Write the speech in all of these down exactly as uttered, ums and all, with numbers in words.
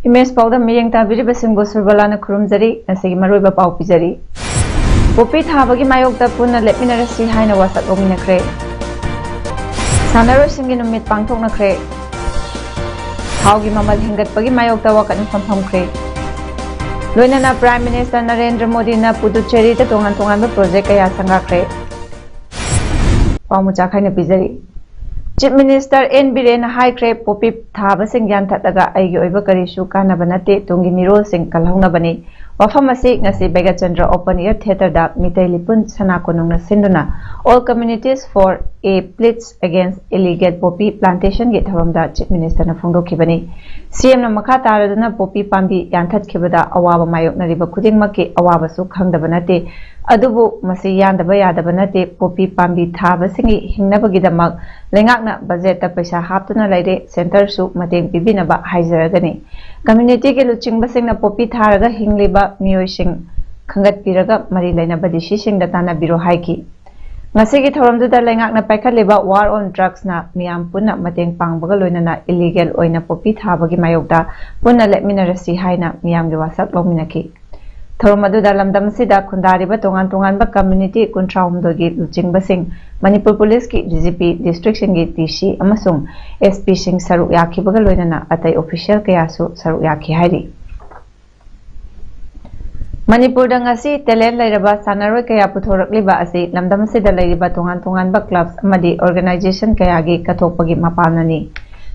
Image ꯄꯥꯎꯗ ꯃꯤꯠꯌꯦꯡ ꯇꯥꯕꯤꯔꯤꯕꯁꯤꯡꯕꯨ ꯁꯨꯔꯕꯂꯥꯅ ꯈꯨꯔꯨꯝꯖꯔꯤ꯫ ꯉꯁꯤꯒꯤ ꯃꯔꯨꯑꯣꯏꯕ ꯄꯥꯎ ꯄꯤꯖꯔꯤ꯫ ꯄꯣꯄꯤ ꯊꯥꯕꯒꯤ ꯃꯥꯌꯣꯛꯇ ꯄꯨꯟꯅ ꯂꯦꯞꯃꯤꯟꯅꯔꯁꯤ ꯍꯥꯏꯅ ꯋꯥꯁꯛ ꯂꯧꯃꯤꯟꯅꯈ꯭ꯔꯦ꯫ ꯁꯥꯟꯅꯔꯣꯏꯁꯤꯡꯒꯤ ꯅꯨꯃꯤꯠ ꯄꯥꯡꯊꯣꯛꯅꯈ꯭ꯔꯦ꯫ ꯊꯥꯎꯒꯤ ꯃꯃꯜ ꯍꯦꯟꯒꯠꯄꯒꯤ ꯃꯥꯌꯣꯛꯇ ꯋꯥꯀꯠ ꯃꯤꯐꯝ ꯐꯝꯈ꯭ꯔꯦ꯫ ꯂꯣꯏꯅꯅ Prime Minister ꯅꯔꯦꯟꯗ꯭ꯔ ꯃꯣꯗꯤꯅ ꯄꯨꯗꯨꯆꯦꯔꯤꯗ ꯇꯣꯉꯥꯟ ꯇꯣꯉꯥꯟꯕ ꯄ꯭ꯔꯣꯖꯦꯛ ꯀꯌꯥ ꯁꯪꯒꯥꯈ꯭ꯔꯦ꯫ ꯄꯥꯎ ꯃꯆꯥ ꯈꯥꯏꯅ ꯄꯤꯖꯔꯤ꯫ Chief Minister ꯑꯦꯟ ꯕꯤꯔꯦꯟꯅ ꯍꯥꯏꯈ꯭ꯔꯦ, ꯄꯣꯄꯤ ꯊꯥꯕꯁꯤꯡ ꯌꯥꯟꯊꯠꯂꯒ ꯑꯩꯒꯤ ꯑꯣꯏꯕ ꯀꯔꯤꯁꯨ ꯀꯥꯟꯅꯕ ꯅꯠꯇꯦ, ꯇꯨꯡꯒꯤ ꯃꯤꯔꯣꯜꯁꯤꯡ ꯀꯜꯍꯧꯅꯕꯅꯤ꯫ ꯋꯥꯐꯝ ꯑꯁꯤ ꯉꯁꯤ ꯕꯩꯒꯆꯟꯗ꯭ꯔ Open Air Theatreꯗ ꯃꯤꯇꯩ ꯂꯤꯄꯨꯟ ꯁꯅꯥ ꯀꯣꯅꯨꯡꯅ ꯁꯤꯟꯗꯨꯅ All Communities for a Pledge Against Illegal Poppy Plantationꯒꯤ ꯊꯧꯔꯝꯗ Chief Ministerꯅ ꯐꯣꯡꯗꯣꯛꯈꯤꯕꯅꯤ꯫ ꯁꯤꯑꯦꯝꯅ ꯃꯈꯥ ꯇꯥꯔꯗꯨꯅ ꯄꯣꯄꯤ ꯄꯥꯝꯕꯤ ꯌꯥꯟꯊꯠꯈꯤꯕꯗ ꯑꯋꯥꯕ ꯃꯥꯌꯣꯛꯅꯔꯤꯕ ꯈꯨꯗꯤꯡꯃꯛꯀꯤ ꯑꯋꯥꯕꯁꯨ ꯈꯪꯗꯕ ꯅꯠꯇꯦ, ꯑꯗꯨꯕꯨ ꯃꯁꯤ ꯌꯥꯟꯗꯕ ꯌꯥꯗꯕ ꯅꯠꯇꯦ꯫ ꯄꯣꯄꯤ ꯄꯥꯝꯕꯤ ꯊꯥꯕꯁꯤꯡꯒꯤ ꯍꯤꯡꯅꯕꯒꯤꯗꯃꯛ ꯂꯩꯉꯥꯛꯅ ꯕꯖꯦꯠꯇ ꯄꯩꯁꯥ ꯍꯥꯞꯇꯨꯅ ꯂꯩꯔꯦ, ꯁꯦꯟꯇꯔꯁꯨ ꯃꯇꯦꯡ ꯄꯤꯕꯤꯅꯕ ꯍꯥꯏꯖꯔꯒꯅꯤ꯫ Communityꯒꯤ ꯂꯨꯆꯤꯡꯕꯁꯤꯡꯅ ꯄꯣꯄꯤ ꯊꯥꯔꯒ ꯍꯤꯡꯂꯤꯕ ꯃꯤꯑꯣꯏꯁꯤꯡ ꯈꯟꯒꯠꯄꯤꯔꯒ ꯃꯔꯤ ꯂꯩꯅꯕ DCꯁꯤꯡꯗ ꯇꯥꯟꯅꯕꯤꯔꯣ ꯍꯥꯏꯈꯤ꯫ ꯉꯁꯤꯒꯤ ꯊꯧꯔꯝꯗꯨꯗ ꯂꯩꯉꯥꯛꯅ ꯄꯥꯏꯈꯠꯂꯤꯕ War on Drugsꯅ ꯃꯤꯌꯥꯝ ꯄꯨꯟꯅ ꯃꯇꯦꯡ ꯄꯥꯡꯕꯒ ꯂꯣꯏꯅꯅ illegal ꯑꯣꯏꯅ ꯄꯣꯄꯤ ꯊꯥꯕꯒꯤ ꯃꯥꯌꯣꯛꯇ ꯄꯨꯟꯅ ꯂꯦꯞꯃꯤꯟꯅꯔꯁꯤ ꯍꯥꯏꯅ ꯃꯤꯌꯥꯝꯒꯤ ꯋꯥꯁꯛ ꯂꯧꯃꯤꯟꯅꯈꯤ꯫ ꯊꯧꯔꯝ ꯑꯗꯨꯗ ꯂꯝꯗꯝ ꯑꯁꯤꯗ ꯈꯨꯟꯗꯥꯔꯤꯕ ꯇꯣꯉꯥꯟ ꯇꯣꯉꯥꯟꯕ community ꯀꯨꯟꯊ꯭ꯔꯥ ꯍꯨꯝꯗꯣꯏꯒꯤ ꯂꯨꯆꯤꯡꯕꯁꯤꯡ, ꯃꯅꯤꯄꯨꯔ ꯄꯨꯂꯤꯁꯀꯤ DGP, districtꯁꯤꯡꯒꯤ DC ꯑꯃꯁꯨꯡ SPꯁꯤꯡ ꯁꯔꯨꯛ ꯌꯥꯈꯤꯕꯒ ꯂꯣꯏꯅꯅ ꯑꯇꯩ official ꯀꯌꯥꯁꯨ ꯁꯔꯨꯛ ꯌꯥꯈꯤ ꯍꯥꯏꯔꯤ꯫ ꯃꯅꯤꯄꯨꯔꯗ ꯉꯁꯤ talent ꯂꯩꯔꯕ ꯁꯥꯟꯅꯔꯣꯏ ꯀꯌꯥ ꯄꯨꯊꯣꯔꯛꯂꯤꯕ ꯑꯁꯤ ꯂꯝꯗꯝ ꯑꯁꯤꯗ ꯂꯩꯔꯤꯕ ꯇꯣꯉꯥꯟ ꯇꯣꯉꯥꯟꯕ clubs ꯑꯃꯗꯤ organization ꯀꯌꯥꯒꯤ ꯀꯠꯊꯣꯛꯄꯒꯤ ꯃꯄꯥꯟꯅꯅꯤ꯫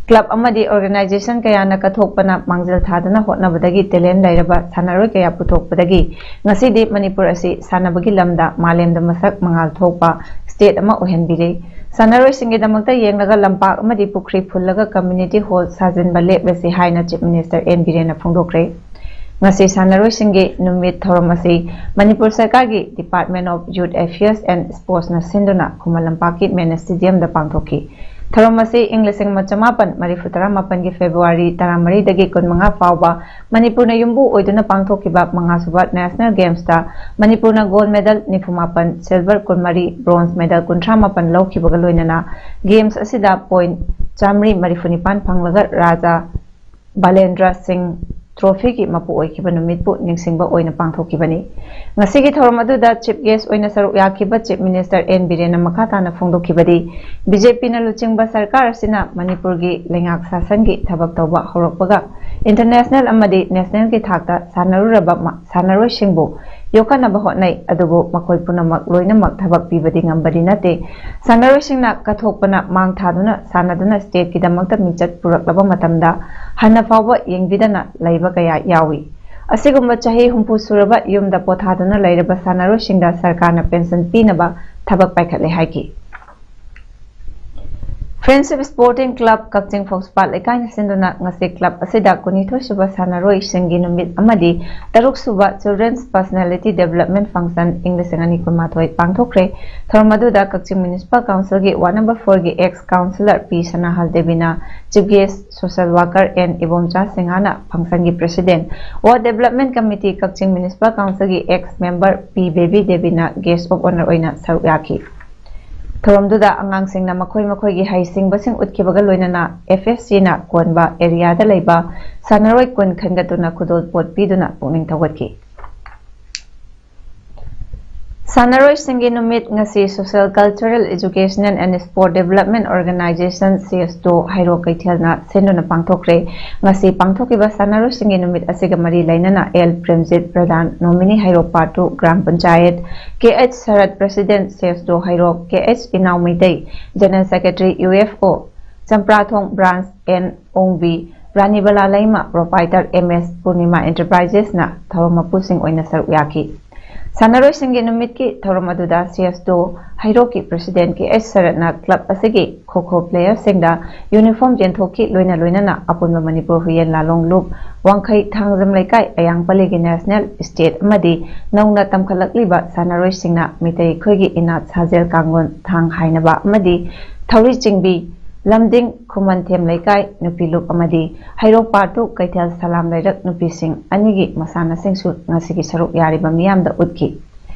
Club ꯑꯃꯗꯤ organization ꯀꯌꯥꯅ ꯀꯠꯊꯣꯛꯄꯅ ꯃꯥꯡꯖꯤꯜ ꯊꯥꯗꯨꯅ ꯍꯣꯠꯅꯕꯗꯒꯤ talent ꯂꯩꯔꯕ ꯁꯥꯟꯅꯔꯣꯏ ꯀꯌꯥ ꯄꯨꯊꯣꯛꯄꯗꯒꯤ ꯉꯁꯤꯗꯤ ꯃꯅꯤꯄꯨꯔ ꯑꯁꯤ ꯁꯥꯟꯅꯕꯒꯤ ꯂꯝꯗ ꯃꯥꯂꯦꯝꯗ ꯃꯁꯛ ꯃꯉꯥꯜ ꯊꯣꯛꯄ state ꯑꯃ ꯑꯣꯏꯍꯟꯕꯤꯔꯦ꯫ ꯁꯥꯟꯅꯔꯣꯏꯁꯤꯡꯒꯤꯗꯃꯛꯇ ꯌꯦꯡꯂꯒ ꯂꯝꯄꯥꯛ ꯑꯃꯗꯤ ꯄꯨꯈ꯭ꯔꯤ ꯐꯨꯜꯂꯒ community hall ꯁꯥꯖꯤꯟꯕ ꯂꯦꯞꯂꯁꯤ ꯍꯥꯏꯅ Chief Minister N ꯕꯤꯔꯦꯟꯅ ꯐꯣꯡꯗꯣꯛꯈ꯭ꯔꯦ꯫ ꯉꯁꯤ ꯁꯥꯟꯅꯔꯣꯏꯁꯤꯡꯒꯤ ꯅꯨꯃꯤꯠ ꯊꯧꯔꯝ ꯑꯁꯤ ꯃꯅꯤꯄꯨꯔ ꯁꯔꯀꯥꯔꯒꯤ Department of Youth Affairs and Sportsꯅ ꯁꯤꯟꯗꯨꯅ ꯈꯨꯃꯟ ꯂꯝꯄꯥꯛꯀꯤ ꯃꯦꯟ ꯁ꯭ꯇꯦꯗꯤꯌꯝꯗ ꯄꯥꯡꯊꯣꯛꯈꯤ꯫ ꯊꯧꯔꯝ ꯑꯁꯤ ꯏꯪ ꯂꯤꯁꯤꯡ ꯑꯃ ꯆꯃꯥꯄꯟ ꯃꯔꯤꯐꯨ ꯇꯔꯥꯃꯥꯄꯟꯒꯤ ꯐꯦꯕ꯭ꯔꯨꯋꯥꯔꯤ ꯇꯔꯥꯃꯔꯤꯗꯒꯤ ꯀꯨꯟꯃꯉꯥ ꯐꯥꯎꯕ ꯃꯅꯤꯄꯨꯔꯅ ꯌꯨꯝꯕꯨ ꯑꯣꯏꯗꯨꯅ ꯄꯥꯡꯊꯣꯛꯈꯤꯕ ꯃꯉꯥꯁꯨꯕ National Gamesꯇ ꯃꯅꯤꯄꯨꯔꯅ gold medal ꯅꯤꯐꯨ ꯃꯥꯄꯟ, silver ꯀꯨꯟꯃꯔꯤ, bronze medal ꯀꯨꯟꯊ꯭ꯔꯥ ꯃꯥꯄꯟ ꯂꯧꯈꯤꯕꯒ ꯂꯣꯏꯅꯅ Games ꯑꯁꯤꯗ point ꯆꯥꯃꯔꯤ ꯃꯔꯤꯐꯨ ꯅꯤꯄꯥꯟ ꯐꯪꯂꯒ ꯔꯥꯖꯥ ꯕꯥꯂꯦꯟꯗ꯭ꯔ ꯁꯤꯡ trophyꯒꯤ ꯃꯄꯨ ꯑꯣꯏꯈꯤꯕ ꯅꯨꯃꯤꯠꯄꯨ ꯅꯤꯡꯁꯤꯡꯕ ꯑꯣꯏꯅ ꯄꯥꯡꯊꯣꯛꯈꯤꯕꯅꯤ꯫ ꯉꯁꯤꯒꯤ ꯊꯧꯔꯝ ꯑꯗꯨꯗ Chief Guest ꯑꯣꯏꯅ ꯁꯔꯨꯛ ꯌꯥꯈꯤꯕ Chief Minister N ꯕꯤꯔꯦꯟꯅ ꯃꯈꯥ ꯇꯥꯅ ꯐꯣꯡꯗꯣꯛꯈꯤꯕꯗꯤ, BJPꯅ ꯂꯨꯆꯤꯡꯕ ꯁꯔꯀꯥꯔ ꯑꯁꯤꯅ ꯃꯅꯤꯄꯨꯔꯒꯤ ꯂꯩꯉꯥꯛ ꯁꯥꯁꯟꯒꯤ ꯊꯕꯛ ꯇꯧꯕ ꯍꯧꯔꯛꯄꯒ international ꯑꯃꯗꯤ nationalꯒꯤ ꯊꯥꯛꯇ ꯁꯥꯟꯅꯔꯨꯔꯕ ꯃ-, ꯁꯥꯟꯅꯔꯣꯏꯁꯤꯡꯕꯨ ꯌꯣꯛꯈꯠꯅꯕ ꯍꯣꯠꯅꯩ, ꯑꯗꯨꯕꯨ ꯃꯈꯣꯏ ꯄꯨꯝꯅꯃꯛ ꯂꯣꯏꯅꯃꯛ ꯊꯕꯛ ꯄꯤꯕꯗꯤ ꯉꯝꯕꯗꯤ ꯅꯠꯇꯦ꯫ ꯁꯥꯟꯅꯔꯣꯏꯁꯤꯡꯅ ꯀꯠꯊꯣꯛꯄꯅ ꯃꯥꯡ ꯊꯥꯗꯨꯅ ꯁꯥꯟꯅꯗꯨꯅ stateꯀꯤꯗꯃꯛꯇ ꯃꯤꯡꯆꯠ ꯄꯨꯔꯛꯂꯕ ꯃꯇꯝꯗ ꯍꯟꯅ ꯐꯥꯎꯕ ꯌꯦꯡꯕꯤꯗꯅ ꯂꯩꯕ ꯀꯌꯥ ꯌꯥꯎꯏ꯫ ꯑꯁꯤꯒꯨꯝꯕ ꯆꯍꯤ ꯍꯨꯝꯐꯨ ꯁꯨꯔꯕ ꯌꯨꯝꯗ ꯄꯣꯊꯥꯗꯨꯅ ꯂꯩꯔꯕ ꯁꯥꯟꯅꯔꯣꯏꯁꯤꯡꯗ ꯁꯔꯀꯥꯔꯅ pension ꯄꯤꯅꯕ ꯊꯕꯛ ꯄꯥꯏꯈꯠꯂꯦ ꯍꯥꯏꯈꯤ꯫ Friendship Sporting Club ꯀꯛꯆꯤꯡ ꯐꯧꯁꯄꯥꯠ ꯂꯩꯀꯥꯏꯅ ꯁꯤꯟꯗꯨꯅ ꯉꯁꯤ club ꯑꯁꯤꯗ ꯀꯨꯟꯅꯤꯊꯣꯏ ꯁꯨꯕ ꯁꯥꯟꯅꯔꯣꯏꯁꯤꯡꯒꯤ ꯅꯨꯃꯤꯠ ꯑꯃꯗꯤ ꯇꯔꯨꯛ ꯁꯨꯕ Children's Personality Development Function ꯏꯪ ꯂꯤꯁꯤꯡ ꯑꯅꯤ ꯀꯨꯟꯃꯥꯊꯣꯏ ꯄꯥꯡꯊꯣꯛꯈ꯭ꯔꯦ꯫ ꯊꯧꯔꯝ ꯑꯗꯨꯗ ꯀꯛꯆꯤꯡ Municipal Councilꯒꯤ Ward number fourꯒꯤ ex councillor P ꯁꯅꯥꯍꯜ ꯗꯦꯕꯤꯅ Chief Guest, social worker N Ibomcha ꯁꯤꯡꯍꯥꯅ functionꯒꯤ President, Ward Development Committee Kakching Municipal Councilꯒꯤ ex member P ꯕꯦꯕꯤ ꯗꯦꯕꯤꯅ Guest of Honour ꯑꯣꯏꯅ ꯁꯔꯨꯛ ꯌꯥꯈꯤ꯫ ꯊꯧꯔꯝꯗꯨꯗ ꯑꯉꯥꯡꯁꯤꯡꯅ ꯃꯈꯣꯏ ꯃꯈꯣꯏꯒꯤ ꯍꯩꯁꯤꯡꯕꯁꯤꯡ ꯎꯠꯈꯤꯕꯒ ꯂꯣꯏꯅꯅ FSCꯅ ꯀꯣꯟꯕ areaꯗ ꯂꯩꯕ ꯁꯥꯟꯅꯔꯣꯏ ꯀꯨꯟ ꯈꯟꯒꯠꯇꯨꯅ ꯈꯨꯗꯣꯜꯄꯣꯠ ꯄꯤꯗꯨꯅ ꯄꯨꯛꯅꯤꯡ ꯊꯧꯒꯠꯈꯤ꯫ ꯁꯥꯟꯅꯔꯣꯏꯁꯤꯡꯒꯤ ꯅꯨꯃꯤꯠ ꯉꯁꯤ Social Cultural Educational and Sport Development Organisation, CESDO, ꯍꯩꯔꯣꯛ ꯀꯩꯊꯦꯜꯅ ꯁꯤꯟꯗꯨꯅ ꯄꯥꯡꯊꯣꯛꯈ꯭ꯔꯦ꯫ ꯉꯁꯤ ꯄꯥꯡꯊꯣꯛꯈꯤꯕ ꯁꯥꯟꯅꯔꯣꯏꯁꯤꯡꯒꯤ ꯅꯨꯃꯤꯠ ꯑꯁꯤꯒ ꯃꯔꯤ ꯂꯩꯅꯅ L ꯄ꯭ꯔꯦꯝꯖꯤꯠ ꯄ꯭ꯔꯙꯥꯟ, ꯅꯣꯃꯤꯅꯤ ꯍꯩꯔꯣꯛ Part two gram panchayat, Kh ꯁꯔꯠ President, CESDO ꯍꯩꯔꯣꯛ, Kh ꯏꯅꯥꯎ Meitei, General Secretary, UFO ꯆꯝꯄ꯭ꯔꯥꯊꯣꯡ Branch, N ꯑꯣꯡꯕꯤ, ꯔꯥꯅꯤꯕꯂꯥ ꯂꯩꯃ, Proprietor, MS ꯄꯨꯔꯅꯤꯃꯥ Enterprisesꯅ ꯊꯧꯔꯝ ꯃꯄꯨꯁꯤꯡ ꯑꯣꯏꯅ ꯁꯔꯨꯛ ꯌꯥꯈꯤ꯫ ꯁꯥꯟꯅꯔꯣꯏꯁꯤꯡꯒꯤ ꯅꯨꯃꯤꯠꯀꯤ ꯊꯧꯔꯝ ꯑꯗꯨꯗ ꯁꯤ ꯑꯦꯁ ꯇꯨ ꯍꯩꯔꯣꯛꯀꯤ ꯄ꯭ꯔꯦꯁꯤꯗꯦꯟ ꯀꯦ ꯑꯦꯁ ꯁꯔꯠꯅ ꯀ꯭ꯂꯕ ꯑꯁꯤꯒꯤ ꯈꯣ ꯈꯣ ꯄ꯭ꯂꯦꯌꯔꯁꯤꯡꯗ ꯌꯨꯅꯤꯐꯣꯔꯝ ꯌꯦꯟꯊꯣꯛꯈꯤ꯫ ꯂꯣꯏꯅ ꯂꯣꯏꯅꯅ ꯑꯄꯨꯟꯕ ꯃꯅꯤꯄꯨꯔ ꯍꯨꯌꯦꯟ ꯂꯥꯂꯣꯡ ꯂꯨꯞ ꯋꯥꯡꯈꯩ ꯊꯥꯡꯖꯝ ꯂꯩꯀꯥꯏ ꯑꯌꯥꯡꯄꯜꯂꯤꯒꯤ ꯅꯦꯁꯅꯦꯜ ꯁ꯭ꯇꯦꯠ ꯑꯃꯗꯤ ꯅꯧꯅ ꯇꯝꯈꯠꯂꯛꯂꯤꯕ ꯁꯥꯟꯅꯔꯣꯏꯁꯤꯡꯅ ꯃꯤꯇꯩ ꯑꯩꯈꯣꯏꯒꯤ ꯏꯅꯥꯠ ꯁꯥꯖꯦꯜ ꯀꯥꯡꯂꯣꯟ ꯊꯥꯡ ꯍꯥꯏꯅꯕ ꯑꯃꯗꯤ ꯊꯧꯔꯤ ꯆꯤꯡꯕꯤ, ꯂꯝꯗꯤꯡ ꯈꯨꯃꯟꯊꯦꯝ ꯂꯩꯀꯥꯏ ꯅꯨꯄꯤ ꯂꯨꯞ ꯑꯃꯗꯤ ꯍꯩꯔꯣꯛ ꯄꯥꯔꯠ ꯇꯨ ꯀꯩꯊꯦꯜ ꯁꯂꯥꯝ ꯂꯩꯔꯛ ꯅꯨꯄꯤꯁꯤꯡ ꯑꯅꯤꯒꯤ ꯃꯁꯥꯟꯅꯁꯤꯡꯁꯨ ꯉꯁꯤꯒꯤ ꯁꯔꯨꯛ ꯌꯥꯔꯤꯕ ꯃꯤꯌꯥꯝꯗ ꯎꯠꯈꯤ꯫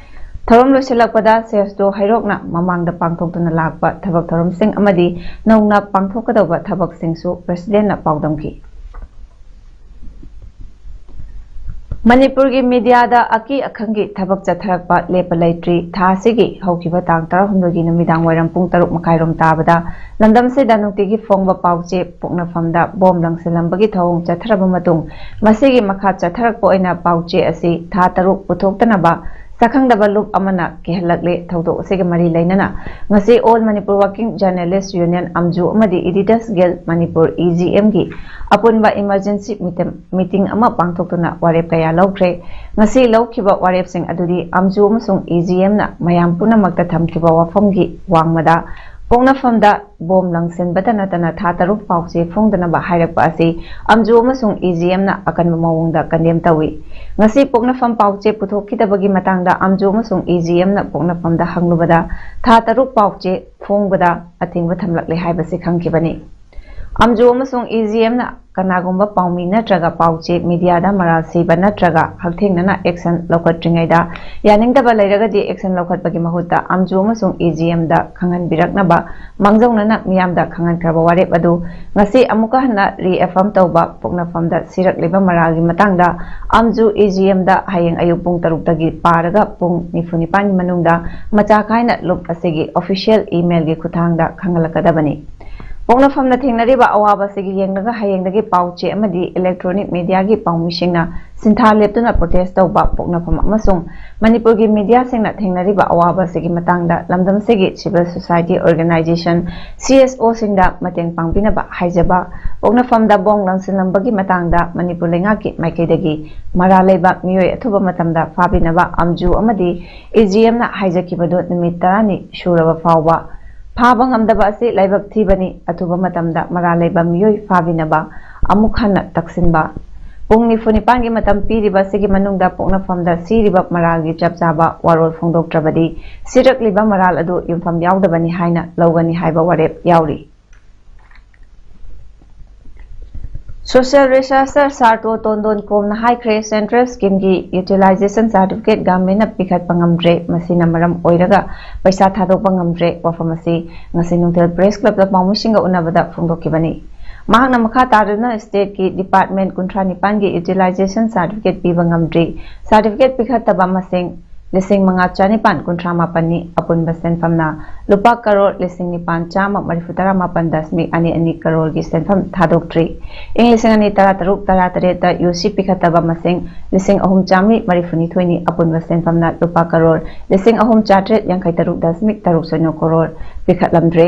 ꯊꯧꯔꯝ ꯂꯣꯏꯁꯤꯜꯂꯛꯄꯗ ꯁꯤ ꯑꯦꯁ ꯇꯨ ꯍꯩꯔꯣꯛꯅ ꯃꯃꯥꯡꯗ ꯄꯥꯡꯊꯣꯛꯇꯨꯅ ꯂꯥꯛꯄ ꯊꯕꯛ ꯊꯧꯔꯝꯁꯤꯡ ꯑꯃꯗꯤ ꯅꯧꯅ ꯄꯥꯡꯊꯣꯛꯀꯗꯧꯕ ꯊꯕꯛꯁꯤꯡꯁꯨ ꯄ꯭ꯔꯦꯁꯤꯗꯦꯟꯠꯅ ꯄꯥꯎꯗꯝꯈꯤ꯫ ꯃꯅꯤꯄꯨꯔꯒꯤ ꯃꯤꯗꯤꯌꯥꯗ ꯑꯀꯤ ꯑꯈꯪꯒꯤ ꯊꯕꯛ ꯆꯠꯊꯔꯛꯄ ꯂꯦꯞꯄ ꯂꯩꯇ꯭ꯔꯤ꯫ ꯊꯥ ꯑꯁꯤꯒꯤ ꯍꯧꯈꯤꯕ ꯇꯥꯡ ꯇꯔꯥꯍꯨꯝꯗꯣꯏꯒꯤ ꯅꯨꯃꯤꯗꯥꯡ ꯋꯥꯏꯔꯝ ꯄꯨꯡ ꯇꯔꯨꯛ ꯃꯈꯥꯏꯔꯣꯝ ꯇꯥꯕꯗ ꯂꯝꯗꯝꯁꯤꯗ ꯅꯨꯡꯇꯤꯒꯤ ꯐꯣꯡꯕ ꯄꯥꯎꯆꯦ ꯄꯣꯛꯅꯐꯝꯗ ꯕꯣꯝ ꯂꯪꯁꯤꯜꯂꯝꯕꯒꯤ ꯊꯧꯑꯣꯡ ꯆꯠꯊꯔꯕ ꯃꯇꯨꯡ, ꯃꯁꯤꯒꯤ ꯃꯈꯥ ꯆꯠꯊꯔꯛꯄ ꯑꯣꯏꯅ ꯄꯥꯎꯆꯦ ꯑꯁꯤ ꯊꯥ ꯇꯔꯨꯛ ꯄꯨꯊꯣꯛꯇꯅꯕ ꯁꯛꯈꯪꯗꯕ ꯂꯨꯞ ꯑꯃꯅ ꯀꯤꯍꯜꯂꯛꯂꯦ꯫ ꯊꯧꯗꯣꯛ ꯑꯁꯤꯒ ꯃꯔꯤ ꯂꯩꯅꯅ ꯉꯁꯤ All Manipur Working Journalist Union, ꯑꯝꯖꯨ ꯑꯃꯗꯤ Editors Guild Manipur, A G ꯑꯦꯝꯒꯤ ꯑꯄꯨꯟꯕ ꯏꯃꯔꯖꯦꯟꯁꯤ ꯃꯤꯇꯝ, ꯃꯤꯇꯤꯡ ꯑꯃ ꯄꯥꯡꯊꯣꯛꯇꯨꯅ ꯋꯥꯔꯦꯞ ꯀꯌꯥ ꯂꯧꯈ꯭ꯔꯦ꯫ ꯉꯁꯤ ꯂꯧꯈꯤꯕ ꯋꯥꯔꯦꯞꯁꯤꯡ ꯑꯗꯨꯗꯤ ꯑꯝꯖꯨ ꯑꯃꯁꯨꯡ ꯑꯦ ꯖꯤ ꯑꯦꯝꯅ ꯃꯌꯥꯝ ꯄꯨꯝꯅꯃꯛꯇ ꯊꯝꯈꯤꯕ ꯋꯥꯐꯝꯒꯤ ꯋꯥꯡꯃꯗ ꯄꯣꯛꯅꯐꯝꯗ ꯕꯣꯝ ꯂꯪꯁꯤꯟꯕꯇ ꯅꯠꯇꯅ ꯊꯥ ꯇꯔꯨꯛ ꯄꯥꯎꯆꯦ ꯐꯣꯡꯗꯅꯕ ꯍꯥꯏꯔꯛꯄ ꯑꯁꯤ ꯑꯝꯖꯨ ꯑꯃꯁꯨꯡ ꯑꯦ ꯖꯤ ꯑꯦꯝꯅ ꯑꯀꯟꯕ ꯃꯑꯣꯡꯗ ꯀꯟꯗꯦꯝ ꯇꯧꯏ꯫ ꯉꯁꯤ ꯄꯣꯛꯅꯐꯝ ꯄꯥꯎꯆꯦ ꯄꯨꯊꯣꯛꯈꯤꯗꯕꯒꯤ ꯃꯇꯥꯡꯗ ꯑꯝꯖꯨ ꯑꯃꯁꯨꯡ ꯑꯦ ꯖꯤ ꯑꯦꯝꯅ ꯄꯣꯛꯅꯐꯝꯗ ꯍꯪꯂꯨꯕꯗ ꯊꯥ ꯇꯔꯨꯛ ꯄꯥꯎꯆꯦ ꯐꯣꯡꯕꯗ ꯑꯊꯤꯡꯕ ꯊꯝꯂꯛꯂꯦ ꯍꯥꯏꯕꯁꯤ ꯈꯪꯈꯤꯕꯅꯤ꯫ ꯑꯝꯖꯨ ꯑꯃꯁꯨꯡ ꯑꯦ ꯖꯤ ꯑꯦꯝꯅ ꯀꯅꯥꯒꯨꯝꯕ ꯄꯥꯎꯃꯤ ꯅꯠꯇ꯭ꯔꯒ ꯄꯥꯎꯆꯦ ꯃꯤꯗꯤꯌꯥꯗ ꯃꯔꯥꯜ ꯁꯤꯕ ꯅꯠꯇ꯭ꯔꯒ ꯍꯛꯊꯦꯡꯅꯅ ꯑꯦꯛꯁꯟ ꯂꯧꯈꯠꯇ꯭ꯔꯤꯉꯩꯗ ꯌꯥꯅꯤꯡꯗꯕ ꯂꯩꯔꯒꯗꯤ ꯑꯦꯛꯁꯟ ꯂꯧꯈꯠꯄꯒꯤ ꯃꯍꯨꯠꯇ ꯑꯝꯖꯨ ꯑꯃꯁꯨꯡ ꯑꯦ ꯖꯤ ꯑꯦꯝꯗ ꯈꯪꯍꯟꯕꯤꯔꯛꯅꯕ ꯃꯥꯡꯖꯧꯅꯅ ꯃꯤꯌꯥꯝꯗ ꯈꯪꯍꯟꯈ꯭ꯔꯕ ꯋꯥꯔꯦꯞ ꯑꯗꯨ ꯉꯁꯤ ꯑꯃꯨꯛꯀ ꯍꯟꯅ ꯔꯤꯑꯦꯐꯥꯔꯝ ꯇꯧꯕ ꯄꯣꯛꯅꯐꯝꯗ ꯁꯤꯔꯛꯂꯤꯕ ꯃꯔꯥꯜꯒꯤ ꯃꯇꯥꯡꯗ ꯑꯝꯖꯨ ꯑꯦ ꯖꯤ ꯑꯦꯝꯗ ꯍꯌꯦꯡ ꯑꯌꯨꯛ ꯄꯨꯡ ꯇꯔꯨꯛꯇꯒꯤ ꯄꯥꯔꯒ ꯄꯨꯡ ꯅꯤꯐꯨ ꯅꯤꯄꯥꯟꯒꯤ ꯃꯅꯨꯡꯗ ꯃꯆꯥ ꯈꯥꯏꯅ ꯂꯨꯞ ꯑꯁꯤꯒꯤ ꯑꯣꯐꯤꯁꯤꯌꯦꯜ ꯏꯃꯦꯜꯒꯤ ꯈꯨꯠꯊꯥꯡꯗ ꯈꯪꯍꯜꯂꯛꯀꯗꯕꯅꯤ꯫ ꯄꯣꯛꯅꯐꯝꯅ ꯊꯦꯡꯅꯔꯤꯕ ꯑꯋꯥꯕꯁꯤꯒꯤ ꯌꯦꯡꯂꯒ ꯍꯌꯦꯡꯗꯒꯤ ꯄꯥꯎ ꯆꯦ ꯑꯃꯗꯤ electronic media ꯒꯤ ꯄꯥꯎꯃꯤꯁꯤꯡꯅ ꯁꯤꯟꯊꯥ ꯂꯦꯞꯇꯨꯅ protest ꯇꯧꯕ ꯄꯣꯛꯅꯐꯝ ꯑꯃꯁꯨꯡ ꯃꯅꯤꯄꯨꯔꯒꯤ media ꯁꯤꯡꯅ ꯊꯦꯡꯅꯔꯤꯕ ꯑꯋꯥꯕꯁꯤꯒꯤ ꯃꯇꯥꯡꯗ ꯂꯝꯗꯝꯁꯤꯒꯤ civil society organization, C S O ꯁꯤꯡꯗ ꯃꯇꯦꯡ ꯄꯥꯡꯕꯤꯅꯕ ꯍꯥꯏꯖꯕ ꯄꯣꯛꯅꯐꯝꯗ ꯕꯣꯝ ꯂꯪꯁꯤꯜꯂꯝꯕꯒꯤ ꯃꯇꯥꯡꯗ ꯃꯅꯤꯄꯨꯔ ꯂꯩꯉꯥꯛꯀꯤ ꯃꯥꯏꯀꯩꯗꯒꯤ ꯃꯔꯥꯜ ꯂꯩꯕ ꯃꯤꯑꯣꯏ ꯑꯊꯨꯕ ꯃꯇꯝꯗ ꯐꯥꯕꯤꯅꯕ ꯑꯝꯖꯨ ꯑꯃꯗꯤ A G M ꯅ ꯍꯥꯏꯖꯈꯤꯕꯗꯨ ꯅꯨꯃꯤꯠ ꯇꯔꯥꯅꯤ ꯁꯨꯔꯕ ꯐꯥꯎꯕ ꯐꯥꯕ ꯉꯝꯗꯕ ꯑꯁꯤ ꯂꯥꯏꯕꯛ ꯊꯤꯕꯅꯤ꯫ ꯑꯊꯨꯕ ꯃꯇꯝꯗ ꯃꯔꯥꯜ ꯂꯩꯕ ꯃꯤꯑꯣꯏ ꯐꯥꯕꯤꯅꯕ ꯑꯃꯨꯛ ꯍꯟꯅ ꯇꯛꯁꯤꯟꯕ꯫ ꯄꯨꯡ ꯅꯤꯐꯨ ꯅꯤꯄꯥꯟꯒꯤ ꯃꯇꯝ ꯄꯤꯔꯤꯕ ꯑꯁꯤꯒꯤ ꯃꯅꯨꯡꯗ ꯄꯣꯛꯅꯐꯝꯗ ꯁꯤꯔꯤꯕ ꯃꯔꯥꯜꯒꯤ ꯆꯞ ꯆꯥꯕ ꯋꯥꯔꯣꯜ ꯐꯣꯡꯗꯣꯛꯇ꯭ꯔꯕꯗꯤ ꯁꯤꯔꯛꯂꯤꯕ ꯃꯔꯥꯜ ꯑꯗꯨ ꯌꯨꯝꯐꯝ ꯌꯥꯎꯗꯕꯅꯤ ꯍꯥꯏꯅ ꯂꯧꯒꯅꯤ ꯍꯥꯏꯕ ꯋꯥꯔꯦꯞ ꯌꯥꯎꯔꯤ꯫ Social researcher ꯁꯥꯔꯇꯣ ꯇꯣꯟꯗꯣꯟ ꯀꯣꯝꯅ ꯍꯥꯏꯈ꯭ꯔꯦ, central scheme ꯒꯤ utilization certificate government ꯅ ꯄꯤꯈꯠꯄ ꯉꯝꯗ꯭ꯔꯦ, ꯃꯁꯤꯅ ꯃꯔꯝ ꯑꯣꯏꯔꯒ ꯄꯩꯁꯥ ꯊꯥꯗꯣꯛꯄ ꯉꯝꯗ꯭ꯔꯦ꯫ ꯋꯥꯐꯝ ꯑꯁꯤ ꯉꯁꯤ ꯅꯨꯡꯊꯤꯜ press club ꯇ ꯄꯥꯎꯃꯤꯁꯤꯡꯒ ꯎꯅꯕꯗ ꯐꯣꯡꯗꯣꯛꯈꯤꯕꯅꯤ꯫ ꯃꯍꯥꯛꯅ ꯃꯈꯥ ꯇꯥꯗꯨꯅ state ꯀꯤ department ꯀꯨꯟꯊ꯭ꯔꯥ ꯅꯤꯄꯥꯟꯒꯤ utilization certificate ꯄꯤꯕ ꯉꯝꯗ꯭ꯔꯤ, certificate ꯄꯤꯈꯠꯇꯕ ꯃꯁꯤꯡ ꯂꯤꯁꯤꯡ ꯃꯉꯥ ꯆꯥꯅꯤꯄꯥꯟ ꯀꯨꯟꯊ꯭ꯔꯥ ꯃꯥꯄꯟꯅꯤ꯫ ꯑꯄꯨꯟꯕ ꯁꯦꯟꯐꯝꯅ ꯂꯨꯄꯥ ꯀꯔꯣꯔ ꯂꯤꯁꯤꯡ ꯅꯤꯄꯥꯟ ꯆꯥꯝꯃ ꯃꯔꯤꯐꯨ ꯇꯔꯥ ꯃꯥꯄꯟ ꯗꯁꯃꯤꯛ ꯑꯅꯤ ꯑꯅꯤ ꯀꯔꯣꯔꯒꯤ ꯁꯦꯟꯐꯝ ꯊꯥꯗꯣꯛꯇ꯭ꯔꯤ꯫ ꯏꯪ ꯂꯤꯁꯤꯡ ꯑꯅꯤ ꯇꯔꯥ ꯇꯔꯨꯛ ꯇꯔꯥ ꯇꯔꯦꯠꯇ U C ꯄꯤꯈꯠꯇꯕ ꯃꯁꯤꯡ ꯂꯤꯁꯤꯡ ꯑꯍꯨꯝ ꯆꯥꯝꯃꯔꯤ ꯃꯔꯤꯐꯨ ꯅꯤꯊꯣꯏꯅꯤ꯫ ꯑꯄꯨꯟꯕ ꯁꯦꯟꯐꯝꯅ ꯂꯨꯄꯥ ꯀꯔꯣꯔ ꯂꯤꯁꯤꯡ ꯑꯍꯨꯝ ꯆꯥꯇ꯭ꯔꯦꯠ ꯌꯥꯡꯈꯩ ꯇꯔꯨꯛ ꯗꯁꯃꯤꯛ ꯇꯔꯨꯛ ꯁꯤꯅꯣ ꯀꯔꯣꯔ ꯄꯤꯈꯠꯂꯝꯗ꯭ꯔꯦ꯫